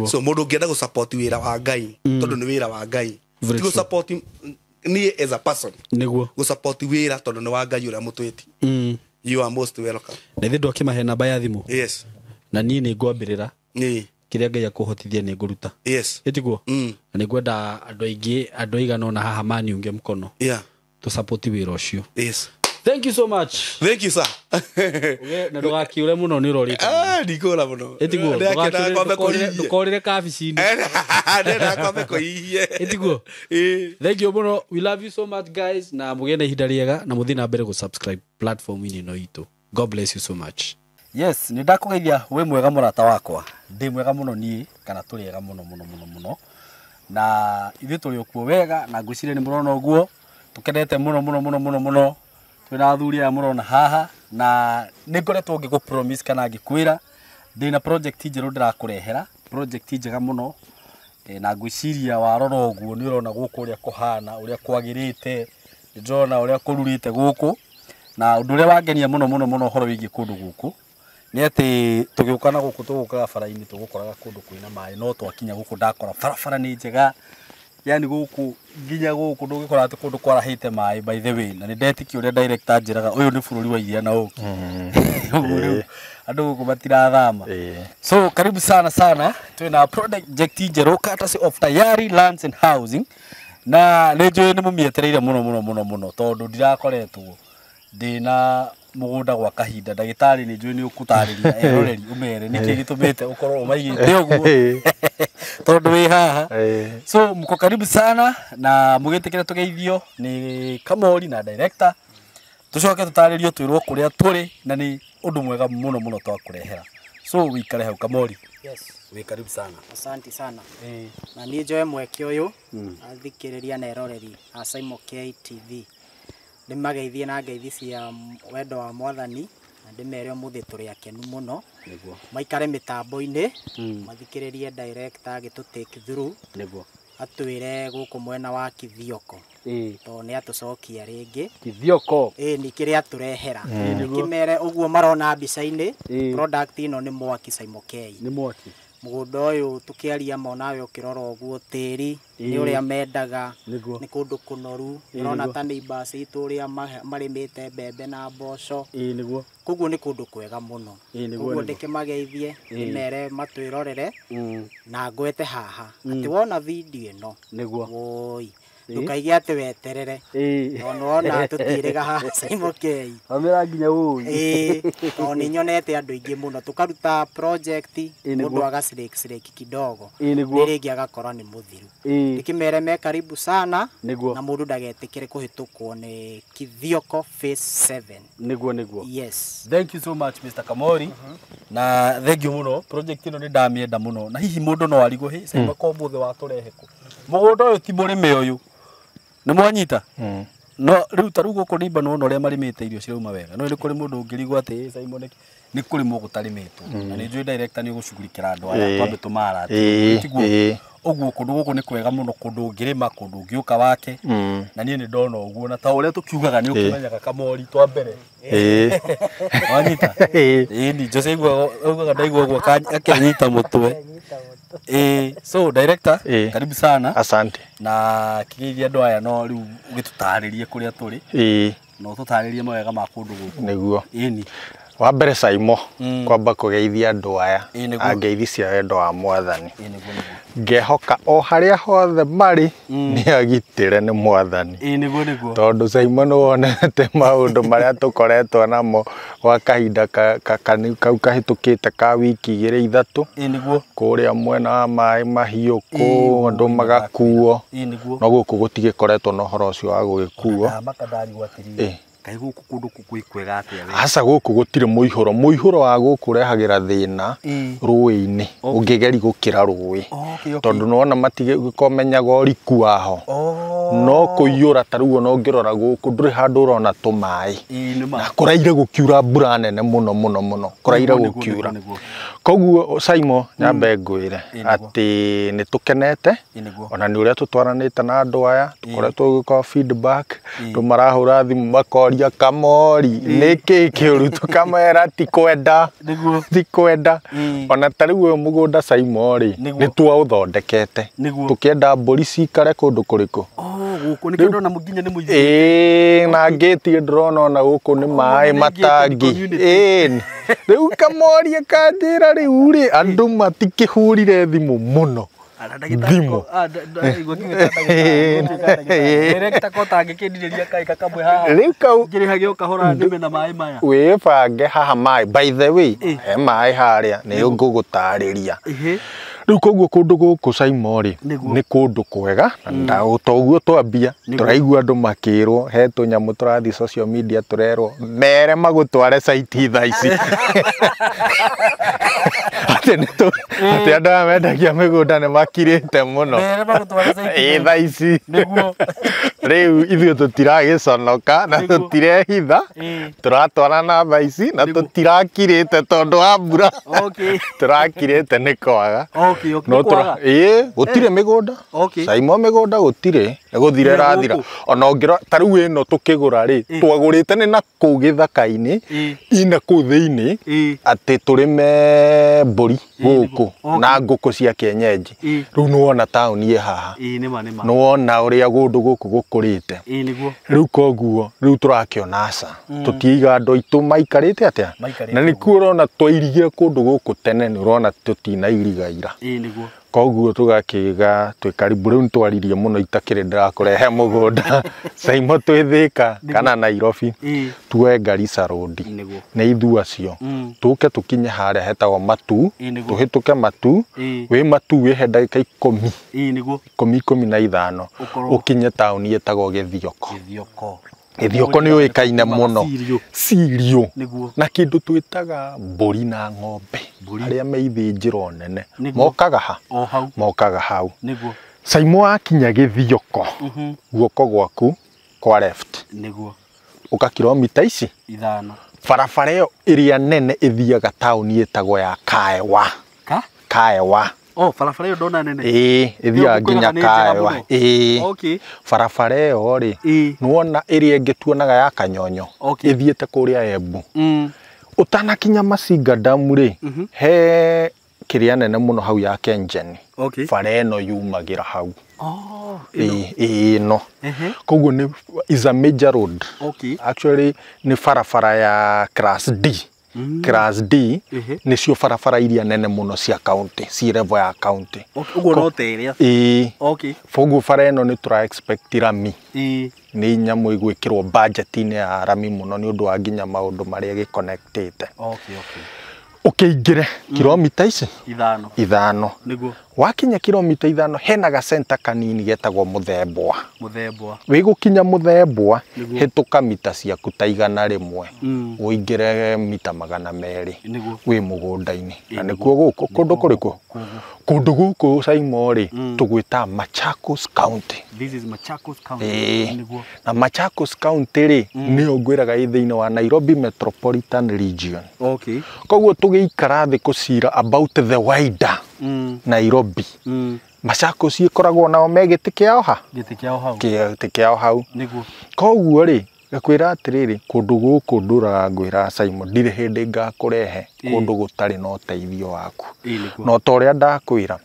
So mũndũ ũngĩenda gũsupport wĩra wa Ngai tondũ nĩ wĩra wa Ngai, ti gũsupport niĩ as a person,
nĩguo
gũsupport wĩra tondũ nĩ wa Ngai ũrĩa mũtwĩti. You are most welcome.
Na ithuĩ ndwakĩmahe namba ya thimũ.
Yes.
Na niĩ nĩ ngwambĩrĩra kĩrĩa Ngai akũhotithia nĩ ngũruta.
Yes.
Ĩtiguo? Na nĩ ngwenda andũ aingĩ, andũ aigana ũna haha maniunge mkono.
Yeah.
Tũsupport wĩra ũcio.
Yes.
Thank you so much.
Thank you, sir.
Na ndũgakiure mũno nĩ ũrorĩte.
Ndikũra mũno.
Ĩtiguo? Ndũkorĩre kabici-inĩ.
Ndĩrenda kwambe kũhihie.
Ĩtiguo? Thank you mũno. We love you so much guys, na mũgĩe na ihinda rĩega na mũthiĩ na mbere gũ-subscribe platform-inĩ ĩno itũ. God bless you so much. Yes, nĩ ndakũgeithia wĩ mwega mũrata wakwa. Ndĩ mwega mũno niĩ, kana tũrĩ ega mũno mũno mũno mũno. Na ithuĩ tũrĩ o kuo wega, na ngwĩciria nĩ mũrona ũguo. Tũkenete mũno mũno mũno mũno mũno. Twĩna athuri aya mũrona haha, na nĩ ngoretwo ngĩkũ promise kana ngĩkwĩra ndĩna project njerũ ndĩrakũrehera, project njega mũno. Na ngwĩciria warora ũguo nĩ ũrona gũkũ ũrĩa kũhana, ũrĩa kwagĩrĩte, nĩ ndĩrona ũrĩa kũrurĩte gũkũ. Na ũndũ ũrĩa wangenia mũno mũno mũno ũhoro wĩgiĩ kũndũ gũkũ nĩ atĩ tũgĩũka na gũkũ tũgũkaga bara-inĩ tũgũkoraga kũndũ kwĩna maĩ, no twakinya gũkũ ndakora barabara nĩ njega. Yani gũkũ nginya gũkũ ndũngĩkora atĩ kũndũ kwarahĩte maĩ, by the way. Na nĩ ndetĩkia ũrĩa director anjĩraga ũyũ nĩ bũrũri wa iria na ũkĩ. Ũguo rĩu andũ gũkũ matirathama. So karibu sana sana, twĩna project njerũ courtesy of Tayari Lands and Housing. Na nĩ njũĩ nĩ mũmĩetereire mũno mũno mũno mũno tondũ ndirakoretwo ndĩna mũgũnda gwa kahinda. Ndagĩtarĩ nĩ njũĩ nĩ ũkũtarĩria eroreri ũmere nĩkĩ gĩtũmĩte ũkorwo ũmaigĩte ũguo tondũ wĩ haha. So mko karibu sana na mũgĩtĩkĩre tũgeithio nĩ Kamori na director, tũcoke tũtarĩrio twĩrwo kũrĩa tũrĩ, na nĩ ũndũ mwega mũno mũno twakũrehera. So wĩikare hau Kamori.
Yes.
Wĩ karibu sana.
Asante sana. Na niĩ njoe mweke ũyũ athikĩrĩria na eroreri a Simon K TV ndĩmageithie na ngeithi cia wendo wa Mwathani, na ndĩmere ũmũthĩ tũrĩ akenu mũno.
Nĩguo.
Maikare mĩtambo-inĩ, mathikĩrĩrie director agĩtũ take through.
Nĩguo.
Atwĩre gũkũ mwena wa Kithioko. Tondũ nĩ atũcokia rĩngĩ.
Kithioko.
Nĩ kĩrĩa atũrehera. Kĩmere ũguo marona mbica-inĩ, product ĩno nĩ mwaki Simon K.
Nĩ mwaki.
Mũgũnda ũyũ tũkĩaria ma onawe ũkĩrora ũguo tĩri nĩ ũrĩa mendaga, nĩ kũndũ kũnoru, ũrona ta neighbors itũ ũrĩa marĩmĩte mbembe na mboco.
Nĩguo.
Koguo nĩ kũndũ kwega mũno. Koguo ndĩkĩmageithie, ndĩmere matwĩrorere na ngwete haha atĩ wona video ĩno,
nĩguo,
woi, ndũkaige atĩ weterere, tondũ wona tũtiĩrĩga haha Simon K.
Wamĩra nginya ũĩ.
Tondũ nĩ nyonete andũ aingĩ mũno tũkaruta project mũndũ aga slake kidogo,
Nĩguo.
rĩngĩ agakora nĩ mũthiru. Ndĩkĩmere me karibu sana,
Nĩguo.
na mũndũ ndagetĩkĩre kũhĩtũkwo nĩ Kithioko phase 7.
Nĩguo, nĩguo.
Yes.
Thank you so much Mr. Kamori. Na thank you mũno, project ĩno nĩ ndamĩenda mũno. Na hihi mũndũ no arigwo, hĩ Simon ko ũmũthĩ watũrehe kũ? Mũgũnda ũyũ ti mũrĩme ũyũ. Nĩ mwanyita? No rĩu ta rĩu gũkũ nĩimba nĩwona ũrĩa marĩmĩte irio cirauma wega. No nĩ kũrĩ mũndũ ũngĩrigwo atĩ Simon nĩ kũrĩmwo gũtarĩmĩtwo. Na nĩ njũĩ director nĩ ũgũcugurikĩra andũ aya twambe tũmaratie. Tiguo? Ũguo kũndũ gũkũ nĩ kwega mũno, kũndũ ũngĩrĩma, kũndũ ũngĩũka wake. Na niĩ nĩ ndona ũguo, na ta ũrĩa tũkiugaga nĩ ũkĩmenyaga Kamori twa mbere. Wanyita? Ni Jose augaga ndaigua ũguo akĩnyita mũtwe. So director, karibu sana.
Asante.
Na kigeithia andũ aya no rĩu ũgĩtũtarĩrie kũrĩa tũrĩ. Na ũtũtarĩrie mawega ma kũndũ gũkũ.
Nĩguo.
Ĩni.
Wa mbere Saimo, kwamba kũgeithia andũ aya a ngeithi cia wendo wa Mwathani. Ngehoka o harĩa hothe marĩ nĩ agitĩre nĩ Mwathani.
Nĩguo nĩguo.
Tondũ Saimo nĩ wonete maũndũ marĩa tũkoretwo namo gwa kahinda kau kahĩtũkĩte ka wiki 2 3.
Nĩguo.
Kũrĩa mwena wa maĩ mahiũ kũ andũ magakuo.
Nĩguo.
No gũkũ gũtigĩkoretwo na ũhoro ũcio wa gũgĩkuo.
Ndamakandariwo atĩrĩrĩ. Kaĩ gũkũ kũndũ kwĩ kwega atĩa we?
Aca gũkũ gũtirĩ mũihũro. Mũihũro wa gũkũ ũrehagĩra thĩna rũĩ-inĩ ũngĩgeri gũkĩra rũĩ. Tondũ nĩwona matigĩkomenyaga ũriku waho. No kũiyũra ta rĩu ona ũngĩrora gũkũ ndũrĩ handũ ũrona tũmaĩ. Na kũraire gũkiura mbura nene mũno mũno mũno. Kũraire gũkiura. Koguo Saimo nyambe ngwĩre atĩ nĩ tũkenete ona nĩ ũrĩa tũtwaranĩte na andũ aya tũkoretwo gũgĩka feedback andũ marahũra thimũ makoria Kamori nĩkĩ kĩũru tũkamera ti kwenda ti kwenda. Ona ta rĩu ũyũ mũgũnda Saimo rĩ nĩ twaũthondekete tũkĩenda mbũri cikare kũndũ kũrĩkũ.
Gũkũ nĩkĩo ndona nginya nĩ mũirĩtu.
Na ngĩti ndĩrona ona gũkũ nĩ maĩ matangi. Rĩu Kamori akanjĩra rĩu rĩ andũ matikĩhũrire thimũ mũno. Thimũ. Rĩu kau wĩbange haha maĩ. By the way, he maĩ harĩa nĩ ngũgũtarĩria. Rĩu koguo kũndũ gũkũ Saimo rĩ nĩ kũndũ kwega na toguo twambia tũraigua andũ makĩrwo he tũnyamũ tũrathiĩ social media tũrerwo mere magũtware site thaa ici. Atĩ andũ aya mendagia mĩgũnda nĩ makirĩte mũno. Thaa ici. Rĩu ithuĩ tũtiragĩconoka na tũtirehitha tũratwara na thaa ici na tũtirakirĩte tondũ wa mbura. Tũrakirĩte nĩ kwaga. No gũtirĩ mĩgũnda. Saimo mĩgũnda gũtirĩ gũthira ĩrathira. Ona ũngĩrora ta rĩu ĩno tũkĩgũra rĩ twagũrĩte nĩ na kũu gĩthaka-inĩ ina kũu thĩinĩ atĩ tũrĩme mbũri gũkũ na ngũkũ cia kienyeji. Rĩu nĩwona taũni ĩ haha. Nĩwona ũrĩa kũndũ gũkũ gũkũrĩte. Rĩu koguo rĩu tũrakĩona aca tũtiiga andũ aitũ maikarĩte atĩa. Na nĩkuo ũrona twairigire kũndũ gũkũ tene nĩ ũrona tũtinairiga ira. Koguo tũgakĩga twĩ karibu. Rĩu nĩtwaririe mũno itakĩrĩ ndĩrakũrehe mũgũnda Saimo twĩ Thĩka kana Nairobi tuoe Garissa Road nĩ ithuĩ acio tũke tũkinye harĩa hetagwo Matu tũhĩtũke Matu wĩ Matu wĩhe ndagĩka 10 15 ũkinye taũni ĩtagwo Gĩthioko. Gĩthioko nĩ ũĩkaine mũno cirio na kĩndũ twĩtaga mbũri na ng'ombe arĩa me ithĩnjĩro nene mokaga ha mokaga hau. Saimo wakinya Gĩthioko guoko gwaku kwa left ũka kilomita ici
5
barabara ĩyo ĩrĩa nene ĩthiaga taũni ĩtagwo ya Kaewa. Kaewa.
Barabara ĩyo ndona nene.
Ĩthiaga nginya Kaewa. Barabara ĩyo rĩ nĩwona ĩrĩa ĩngĩ tuonaga ya Kanyonyo ĩthiĩte kũrĩa Embu. Ũtanakinya Masinga Dam rĩ he kĩrĩa nene mũno hau ya Kengen. Bara ĩno yumagĩra hau. Ĩno. Koguo nĩ is a major road. Actually nĩ barabara ya class D. Class D nĩcio barabara iria nene mũno cia county, ci level ya county.
Ũguo no ta ĩrĩa.
Koguo bara ĩno nĩ tũra expect rami. Nĩ nyamũ ĩgwĩkĩrwo budget-inĩ ya rami mũno nĩ ũndũ wa nginya maũndũ marĩa gĩconnectĩte. Ũkĩingĩre kilomita ici 5.
Nĩguo.
Wakinya kilomita 5 hena gacenta kanini getagwo Mũthembwa. Wĩgũkinya Mũthembwa hĩtũka mita ciaku ta 100 ũingĩre mita 200 wĩ mũgũnda-inĩ. Na nĩkuo gũkũ kũndũ kũrĩkũ? Kũndũ gũkũ Saimo rĩ tũgwĩta Machakos County.
This is Machakos County.
Na Machakos County rĩ nĩyo ngwĩraga ĩ thĩinĩ wa Nairobi Metropolitan Region. Koguo tũgĩikara thĩ kũcira about the wider Nairobi. Machakos ĩkoragwo nao me gĩtĩ kĩao ha?
Gĩtĩ kĩao hau.
Gĩtĩ kĩao hau.
Nĩguo.
Koguo rĩ ngakwĩra atĩrĩrĩ kũndũ gũkũ ndũraga ngwĩra Saimo ndirĩ hĩndĩ ngakũrehe kũndũ gũtarĩ na ũteithio waku. No ta ũrĩa ndakwĩra,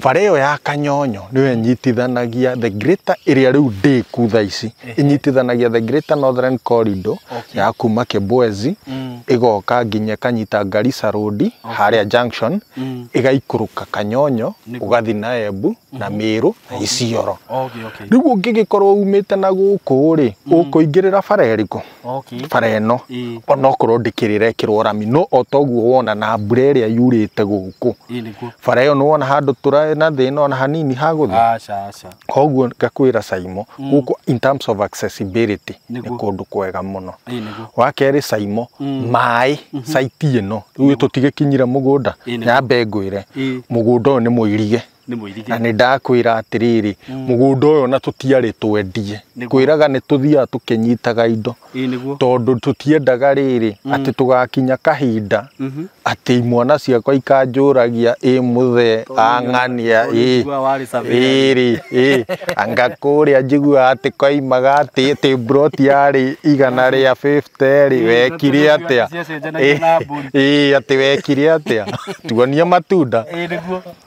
bara ĩyo ya Kanyonyo nĩyo ĩnyitithanagia the greater ĩrĩa rĩu ndĩku thaa ici, ĩnyitithanagia the greater northern corridor ya kuma Kibwezi ĩgoka nginya ĩkanyita Garissa Road harĩa junction, ĩgaikũrũka Kanyonyo ũgathi na Embu na Meru na Isiolo. Rĩu ũngĩgĩkorwo umĩte na gũkũ rĩ, ũkũingĩrĩra bara ĩrĩkũ? Bara ĩno onokorwo ndĩkĩrĩrekĩrwo rami, no o toguo wona na mbura ĩrĩa yurĩte gũkũ bara ĩyo nĩwona handũ tũraĩ na thĩna ona hanini ha gũthiĩ. Koguo ngakwĩra Saimo, gũkũ in terms of accessibility nĩ kũndũ kwega mũno. Wa kerĩ Saimo, maĩ site ĩno rĩu tũtigĩkinyire mũgũnda, nyambe ngwĩre mũgũnda ũyũ nĩ mũirige. Na nĩ ndakwĩra atĩrĩrĩ, mũgũnda ũyũ na tũtiarĩ twendie, kwĩraga nĩ tũthiaga tũkĩnyitaga indo tondũ tũtiendaga rĩrĩ atĩ tũgakinya kahinda atĩ imwana ciakwa ikanjũragia ĩ mũthee ang'ania ĩ ĩ anga kũrĩa njiguaga atĩ koimaga atĩ mburoti yarĩ 150 rĩ, wekire atĩa? Ĩ atĩ wekire atĩa? Tuonie matunda.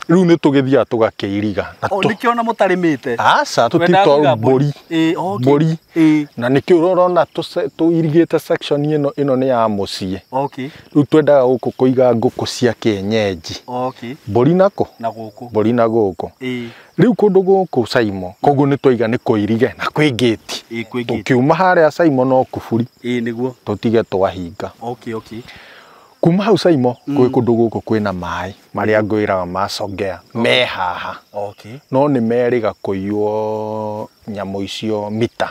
Rĩu nĩ tũgĩthiaga tũgakĩiriga.
Nĩkĩo ona mũtarĩmĩte?
Aca, tũtito mbũri. Mbũri. Na nĩkĩo ũrona tũirigĩte section ĩno, ĩno nĩ ya mũciĩ. Rĩu twendaga gũkũ kũiga ngũkũ cia kĩenyenji. Mbũri nako? Mbũri na gũkũ. Rĩu kũndũ gũkũ Saimo, koguo nĩ twaiga nĩ kũirige na kwĩ gate. Tũkiuma harĩa Saimo no kuburi. Tũtige twahinga. Kuma hau Saimo kwĩ kũndũ gũkũ kwĩna maĩ marĩa ngwĩraga macongea me haha. No nĩ merĩga kũiywo nyamũ icio mita.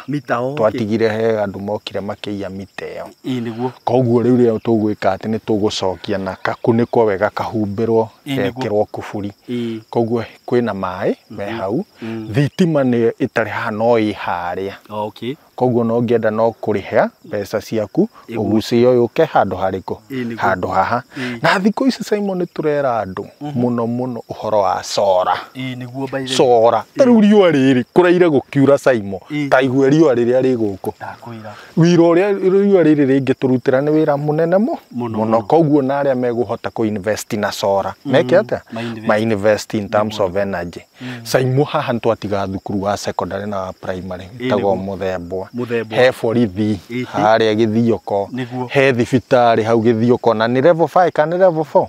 Twatigire he andũ mokire makĩiya mita ĩyo. Koguo rĩu rĩrĩa tũgwĩka atĩ nĩ tũgũcokia na kakunĩkwo wega kahumbĩrwo gekĩrwo kuburi. Koguo kwĩna maĩ me hau. Thitima nĩ ĩtarĩ haha no ĩ harĩa. Koguo no ngĩenda no kũrĩha mbeca ciaku ũgucie yũke handũ harĩkũ? Handũ haha. Na thikũ ici Saimo nĩ tũrera andũ mũno mũno ũhoro wa sora. Sora. Ta rĩu riũa rĩrĩ kũraire gũkiura Saimo, ta igue riũa rĩrĩa rĩ gũkũ. Wĩra ũrĩa riũa rĩrĩ rĩngĩtũrutĩra nĩ wĩra mũnene mũno. Koguo na arĩa megũhota kũ invest na sora meke atĩa? Ma invest in terms of energy. Saimo haha nĩtwatiga thukuru wa secondary na wa primary ĩtagwo Mũthembwa. He borithi harĩa Gĩthioko, he thibitarĩ hau Gĩthioko, na nĩ level 5 kana nĩ level 4?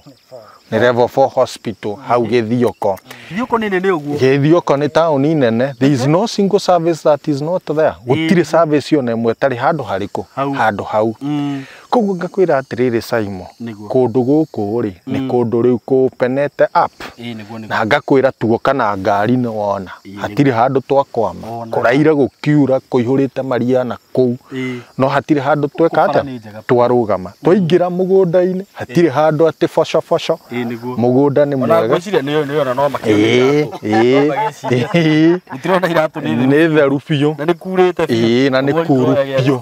Nĩ level 4 hospital hau Gĩthioko.
Gĩthioko nĩ nene ũguo?
Gĩthioko nĩ taũni nene. There is no single service that is not there. Gũtirĩ service ona ĩmwe ĩtarĩ handũ harĩkũ? Handũ hau. Koguo ngakwĩra atĩrĩrĩ Saimo, kũndũ gũkũ rĩ nĩ kũndũ rĩu kũpenete up. Na ngakwĩra tuoka na ngari nĩ wona hatirĩ handũ twakwama, kũraire gũkiura kũihũrĩte maria na kũu, no hatirĩ handũ tweka atĩa? Twarũgama. Twaingĩra mũgũnda-inĩ hatirĩ handũ atĩ boco boco. Mũgũnda nĩ mwega. Nĩ theru biũ. Na nĩ kuru biũ.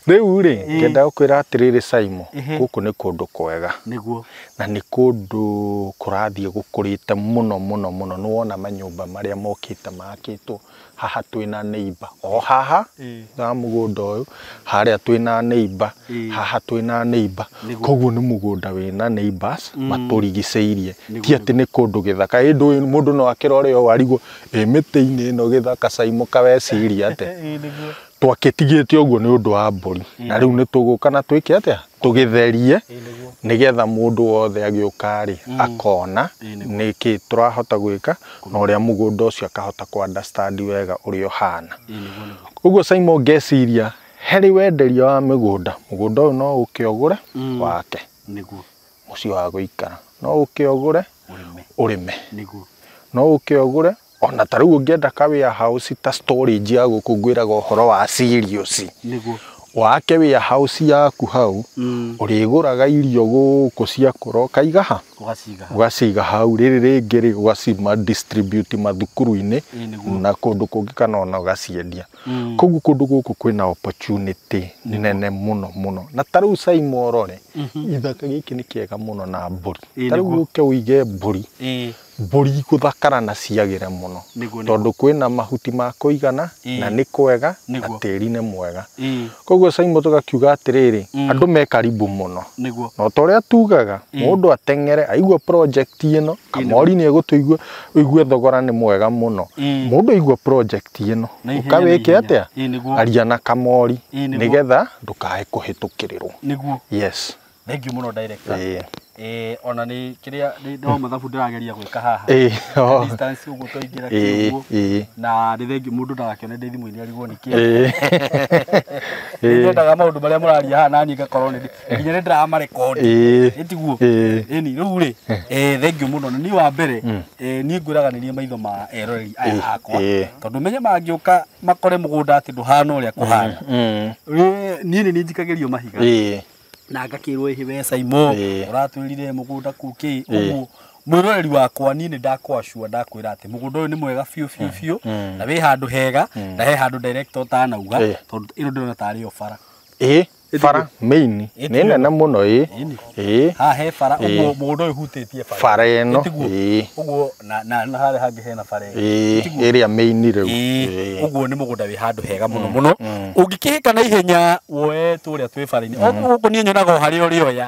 Rĩu rĩ ngenda gũkwĩra atĩrĩrĩ Saimo, gũkũ nĩ kũndũ kwega na nĩ kũndũ kũrathiĩ gũkũrĩte mũno mũno mũno. Nĩ wona manyũmba marĩa mokĩte makĩtwo haha twĩna neighbor o haha wa mũgũnda ũyũ, harĩa twĩna neighbor, haha twĩna neighbor. Koguo nĩ mũgũnda wĩna neighbors matũrigicĩirie, ti atĩ nĩ kũndũ gĩthaka. Ĩndũ mũndũ no akĩrore ũũ arigwo ĩ mĩtĩ-inĩ ĩno gĩthaka Saimo kaweciria atĩa? Twakĩtigĩte ũguo nĩ ũndũ wa mbũri, na rĩu nĩ tũgũka na twĩke atĩa? Tũgĩtherie nĩgetha mũndũ wothe agĩũka rĩ akona nĩkĩ tũrahota gwĩka na ũrĩa mũgũnda ũcio akahota kũ understand wega ũrĩa ũhana. Ũguo Saimo ngeciria harĩ wenderia wa mĩgũnda, mũgũnda ũyũ no ũke ũgũre wake mũciĩ wa gũikara, no ũke ũgũre ũrĩme, no ũke ũgũre ona ta rĩu ũngĩenda ka warehouse ta storage ya gũkũ ngwĩraga ũhoro wa cereals. Wake warehouse yaku hau ũrĩgũraga irio gũkũ cia kũra ũkaiga ha? Ũgaciga hau. Rĩrĩ rĩngĩ rĩ ũgacima distribute mathukuru-inĩ na kũndũ kũngĩ kana ona ũgaciendia. Koguo kũndũ gũkũ kwĩna opportunity nene mũno mũno. Na ta rĩu Saimo ũrore, gĩthaka gĩkĩ nĩ kĩega mũno na mbũri. Ta rĩu ũke ũige mbũri Mbũri gũthakara na ciagĩre mũno tondũ kwĩna mahuti ma kũigana na nĩ kwega na tĩri nĩ mwega. Koguo Saimo tũgakiuga atĩrĩrĩ, andũ me karibu mũno. Na ta ũrĩa tugaga mũndũ ateng'ere aigua project ĩno, Kamori nĩ egũtũigua ũigue thogora nĩ mwega mũno. Mũndũ aigua project ĩno ũkawĩke atĩa? Aria na Kamori nĩgetha ndũkae kũhĩtũkĩrĩrwo. Yes.
Thank you mũno director. Ona nĩ kĩrĩa no mathabu ndĩrageria gwĩka haha. Distance ũguo twaingĩra kĩguo. Na nĩ thank you mũndũ ndagakĩone ndĩ thimũ-inĩ arigwo nĩ kĩ. Nyendaga maũndũ marĩa mũraria haha na niĩ ngakorwo nĩ nginya nĩ ndĩramarekondi. Ĩtiguo. Ĩni rĩu rĩ, thank you mũno. Na niĩ wa mbere, niĩ ngwĩraga nĩ niĩ maitho ma eroreri aya akwa. Tondũ menye mangĩũka makore mũgũnda atĩ ndũhana ũrĩa kũhana. Niĩ nĩ njikagĩrio mahiga. Na ngakĩrwo ĩhĩ we Saimo ũratwĩrire mũgũnda kuu kĩ ũguo mwĩroreri wakwa niĩ nĩ ndakwacua ndakwĩra atĩ mũgũnda ũyũ nĩ mwega biũ biũ biũ na wĩ handũ hega na he handũ director ũtanauga tondũ ĩno ndĩrona tarĩ yo bara.
Bara main nĩ nene mũno.
Haha he bara ũguo mũgũnda ũyũ ũhutĩtie
bara ĩno.
Ũguo na harĩa hangĩ hena bara
ĩrĩa main rĩu.
Ũguo nĩ mũgũnda wĩ handũ hega mũno mũno. Ũngĩkĩhĩka na ihenya woe tũrĩa twĩ bara-inĩ. Gũkũ niĩ nyonaga o harĩa ũrĩoya.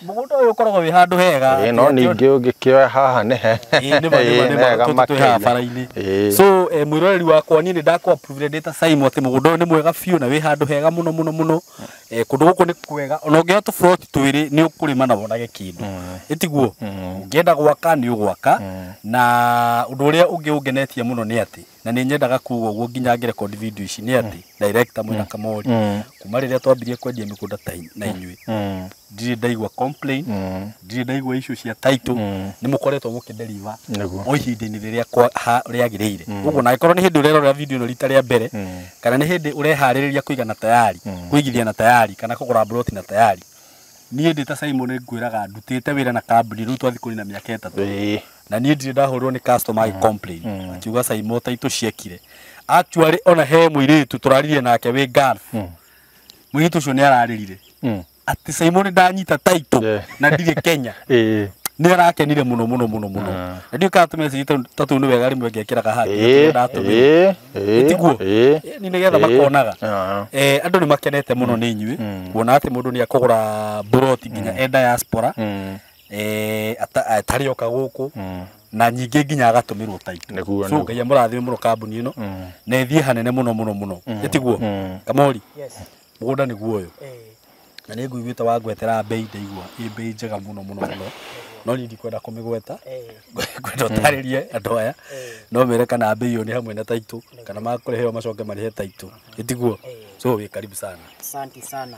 Mũgũnda ũyũ ũkoragwo wĩ handũ hega.
No ningĩ ũngĩkĩoya haha nĩ
hega makĩria bara-inĩ. So mwĩroreri wakwa niĩ nĩ ndakũ approve ndĩ ta Saimo atĩ mũgũnda ũyũ nĩ mwega biũ na wĩ handũ hega mũno mũno mũno. Kũndũ gũkũ nĩ kwega ona ũngĩoya tũburoti twĩrĩ nĩ ũkũrĩma na wonage kĩndũ. Ĩtiguo ũngĩenda gwaka nĩ ũgwaka. Na ũndũ ũrĩa ũngĩ ũngenetie mũno nĩ atĩ na nĩ nyendaga kuga ũguo nginya ngĩrekondi video ici nĩ atĩ director mwĩna Kamori kuma rĩrĩa twambirie kwendia mĩgũnda na inyuĩ ndirĩ ndaigua complain, ndirĩ ndaigua issue cia title, nĩ mũkoretwo mũkĩdeliver o ihinda-inĩ rĩrĩa rĩagĩrĩire. Ũguo na angĩkorwo nĩ hĩndĩ ũrerorera video ĩno rita rĩa mbere kana nĩ hĩndĩ ũreharĩrĩria kũiga na tayari, kũigithia na tayari kana kũgũra plot na tayari, niĩ ndĩ ta Simon ngwĩraga ndutĩte wĩra na kambuni rĩu twathiĩ kũrĩ na mĩaka 3 na niĩ ndirĩ ndahũrwo nĩ customer agĩ complain akiuga Simon title ciekire. Actually ona he mũirĩtu tũraririe nake wĩ Gulf, mũirĩtu ũcio nĩ ararĩrire atĩ Simon ndanyita title na ndirĩ Kenya. Nĩ arakenire mũno mũno mũno mũno. Na ndiũ kana tũmessage ta tũu nĩ wega rĩmwe ngekĩraga haha ndatũmĩra. Ĩtiguo nĩ nĩgetha makonaga. Andũ nĩ makenete mũno nĩ inyuĩ kuona atĩ mũndũ nĩ akũgũra buroti nginya e diaspora atarĩ oka gũkũ na nyingĩ nginya agatũmĩrwo title. So Ngai amũrathime mũno kambuni ĩno na ĩthiĩ hanene mũno mũno mũno. Ĩtiguo Kamori, mũgũnda nĩguo ũyũ. Na nĩ nguiguĩte wangwetera bei ndaigua ĩ bei njega mũno mũno mũno. No niĩ ndikwenda kũmĩgweta, ngwenda ũtarĩrie andũ aya no mere kana bei ĩyo nĩ hamwe na title kana makũrĩheo macoke marĩhe title. Ĩtiguo. So wĩ karibu sana.
Asante sana.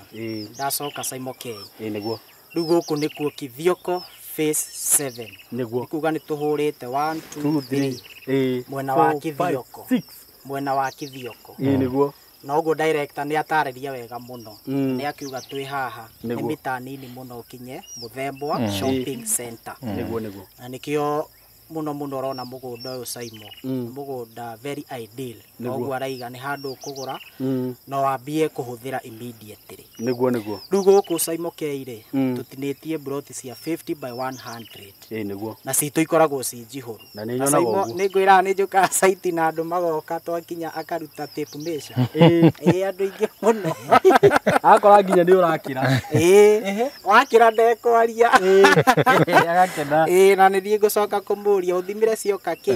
Ndacoka Saimo K.
Nĩguo.
Rĩu gũkũ nĩkuo Kithioko phase 7.
Nĩguo.
Kuga nĩ tũhũrĩte 1 2 3 mwena wa Kithioko. Mwena wa Kithioko.
Nĩguo.
Na ũguo director nĩ atarĩria wega mũno. Nĩ akiuga twĩ haha nĩ mita nini mũno ũkinye Mũthembwa Shopping Center.
Nĩguo nĩguo.
Na nĩkĩo mũno mũno ũrona mũgũnda ũyũ Saimo. Mũgũnda very ideal. Ũguo araiga nĩ handũ ũkũgũra no wambie kũhũthĩra immediately.
Nĩguo nĩguo.
Rĩu gũkũ Saimo K rĩ, tũtinĩtie ploti cia 50 by 100.
Nĩguo.
Na citũ ikoragwo ci njihũru.
Na nĩ nyonaga ũguo.
Nĩ ngwĩraga nĩ njũkaga site na andũ magoka twakinya akaruta tape measure. Andũ aingĩ mũno.
Akora nginya nĩ ũrakĩra.
Wakĩra ndekwaria.
Agakena.
Na nĩ thiĩ ngũcoka kũmũria ũthimire cioka kĩ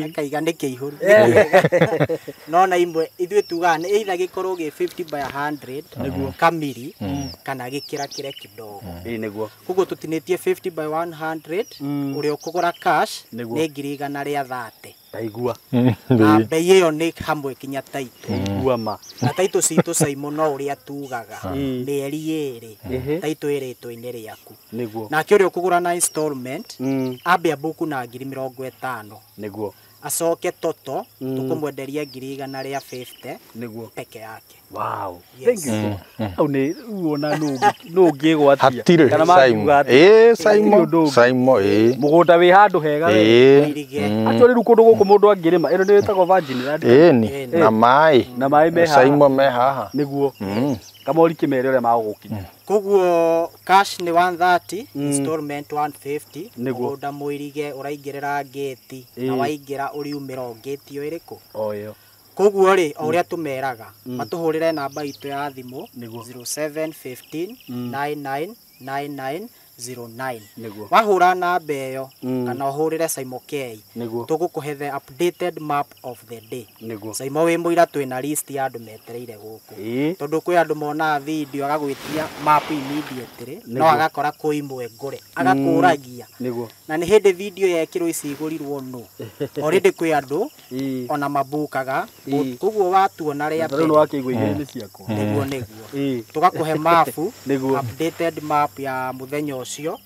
akaiga nĩ kĩihũru. No na imwe ithuĩ tugaga nĩ either gĩkorwo gĩ 50 by 100 kamiri kana gĩkĩrakĩre kidogo.
Nĩguo.
Koguo tũtinĩtie 50 by 100 ũrĩa ũkũgũra cash nĩ 130,000.
Ndaigua.
Na bei ĩyo nĩ hamwe kinya title.
Ndaigua ma.
Na title citũ Saimo no ũrĩa tugaga mĩeri 2 title ĩrĩtwo-inĩ rĩaku.
Nĩguo.
Nake ũrĩa ũkũgũra na installment ambe ambuku na 50,000.
Nĩguo.
Acoke toto tũkũmwenderia 150,000
Nĩguo.
peke yake.
Wow.
Yes.
Thank you. Hau nĩ wona nũ ũngĩgwatia
kana mangiuga atĩ Saimo Saimo
mũgũnda wĩ handũ hega we. Actually rĩu kũndũ gũkũ mũndũ angĩrĩma ĩno nĩ ĩtagwo virgin land.
Ĩni na maĩ
Na maĩ me haha.
Saimo me haha.
Nĩguo. Kamori kĩmere ũrĩa magũgũkinya.
Koguo cash nĩ 130, installment 150.
Nĩguo.
Mũgũnda mũirige ũraingĩrĩra ngĩti na waingĩra ũriumĩra o ngĩti o ĩrĩkũ.
O ĩyo.
Koguo rĩ, o ũrĩa tũmeraga, matũhũrĩre namba itũ ya thimũ
Nĩguo.
0715 9999 09.
Nĩguo.
Wahũra namba ĩyo kana ũhũrĩre Saimo K,
Nĩguo.
tũgũkũhe the updated map of the day.
Nĩguo.
Saimo wĩ mũira twĩna list ya andũ metereire gũkũ. Tondũ kwĩ andũ monaga video agagwĩtia map immediately, no
Nĩguo.
agakora kwĩ imwe ngũre agakũragia.
Nĩguo.
Na nĩ hĩndĩ video yekĩrwo ici igũrirwo nũ. Already kwĩ andũ ona mabukaga. Koguo watuona rĩa
Na rĩu
mbere
nĩ wakĩigua igĩrĩ nĩ ciakwa.
nĩguo nĩguo tũgakũhe mapu,
Nĩguo.
updated map ya mũthenya ũcio,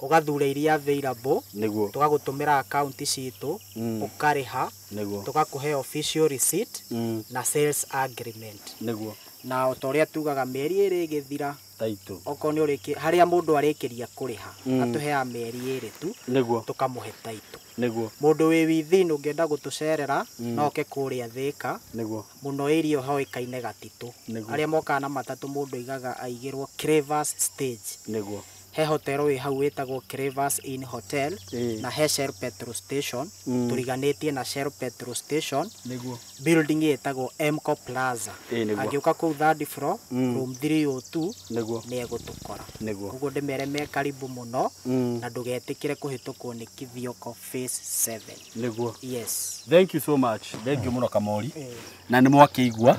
ũgathura iria available,
Nĩguo.
tũgagũtũmĩra account citũ, ũkarĩha,
Nĩguo.
tũgakũhe official receipt na sales agreement.
Nĩguo.
Na o ta ũrĩa tugaga mĩeri ĩrĩ ĩgĩthira,
Taitũ.
okorwo nĩ ũrĩki harĩa mũndũ arĩkĩria kũrĩha, atũheaga mĩeri ĩrĩ tu,
Nĩguo.
tũkamũhe taitũ.
Nĩguo.
Mũndũ wĩ within ũngĩenda gũtũcerera no oke kũrĩa Thĩka,
Nĩguo.
mũno area hoĩkaine Gatitũ.
Nĩguo.
Arĩa mokaga na matatũ mũndũ aigaga aigĩrwo Cravers stage.
Nĩguo.
He hotel wĩ hau wĩtagwo Cravers Inn Hotel na he Shell petrol station, tũriganĩtie na Shell petrol station.
Nĩguo.
Building ĩtagwo Mco Plaza.
Nĩguo.
Angĩũka kũu third floor, room 302,
Nĩguo.
nĩ egũtũkora.
Nĩguo.
Koguo ndĩmere me karibu mũno, na ndũgetĩkĩre kũhĩtũkwo nĩ Kithioko phase 7.
Nĩguo.
Yes.
Thank you so much. Thank you mũno Kamori. Na nĩ mwakĩigua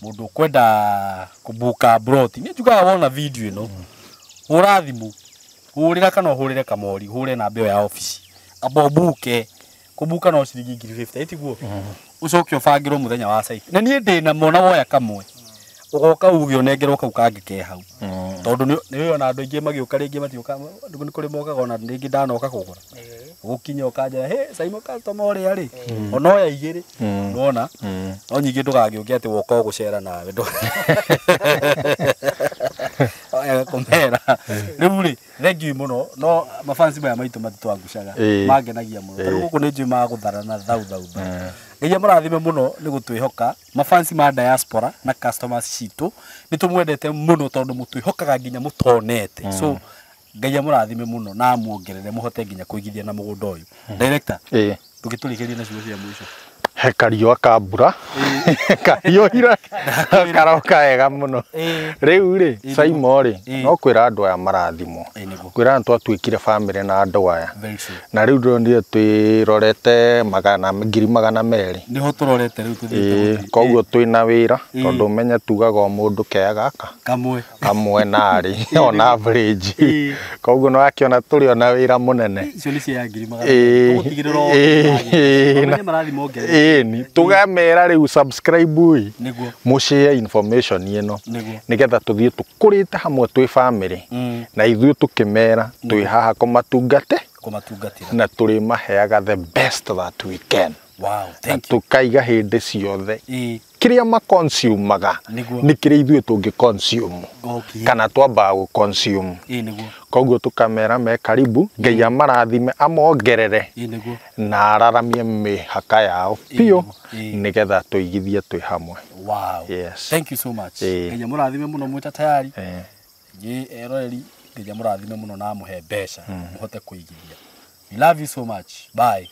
mũndũ ũkwenda kũbuka broti. Nĩ njugaga wona video ĩno, hũra thimũ, hũrĩra kana ũhũrĩre Kamori, hũre namba ĩyo ya obici. Amba ũbuke. Kũbuka no ciringi 1,050, ĩtiguo? Ũcoke ũbangĩrwo mũthenya wa site. Na niĩ ndĩna mona woya kamwe. Ũgoka uge ũnengerwo kau kangĩ ke hau. Tondũ nĩ ona andũ aingĩ magĩũka rĩngĩ matiũka, nĩ kũrĩ mokaga ona rĩngĩ ndanoka kũgũra. Gũkinya ũkanjĩra, "Hey, Saimo customer ũrĩa rĩ, ona oya igĩrĩ." Nĩwona? No nyingĩ ndũgagĩũke atĩ woka o gũcera nawe. Oya kũmera. Rĩu rĩ, thank you mũno. No mafansi maya maitũ matitwangucaga. Mangenagia mũno. Tarĩu gũkũ nĩ njũĩ magũtharana thau thau thau. Ngai amũrathime mũno nĩ gũtwĩhoka. Mafansi ma diaspora na customers citũ nĩ tũmwendete mũno tondũ mũtwĩhokaga nginya mũtonete. So Ngai amũrathime mũno na amuongerere mũhote nginya kũigithia na mũgũnda ũyũ. Director, ndũgĩtũrĩkĩrie na ciugo cia mũico.
He kariũa ka mbura kariũhire karoka wega mũno. Rĩu rĩ, Saimo rĩ, no kwĩra andũ aya marathimwo, kwĩra nĩ twatuĩkire bamĩrĩ na andũ aya.
Very true.
Na rĩu ndĩronire twĩrorete 200,000.
Nĩho tũrorete rĩu tũthiĩte.
Koguo twĩna wĩra tondũ ũmenye tugaga o mũndũ kea gaka
kamwe
kamwe narĩ on average. Koguo nĩ wakĩona tũrĩ ona wĩra mũnene.
Icio nĩ cia 200,000. Tũgũtigĩrĩra o ũmenye marathi mongerere.
Ĩni tũgamera rĩu subscribe ĩ,
Nĩguo.
mũshare information ĩno
Nĩguo.
nĩgetha tũthiĩ tũkũrĩte hamwe twĩ bamĩrĩ, na ithuĩ tũkĩmera twĩ haha kũmatungatĩra na tũrĩmaheaga the best that we can.
Wow,
Na
thank you.
tũkaiga hĩndĩ ciothe kĩrĩa maconsumaga
Nĩguo.
nĩ kĩrĩa ithuĩ tũngĩ consume kana twambaga gũ consume.
Nĩguo.
Koguo tũkamera me karibu, Ngai amarathime amongerere
Nĩguo.
na araramie mĩhaka yao biũ nĩgetha tũigithie twĩ hamwe.
Wow.
Yes.
Thank you so much. Ngai amũrathime mũno mwĩ tayari. Nĩ eroreri Ngai amũrathime mũno na amũhe mbeca mũhote kũigithia. We love you so much. Bye.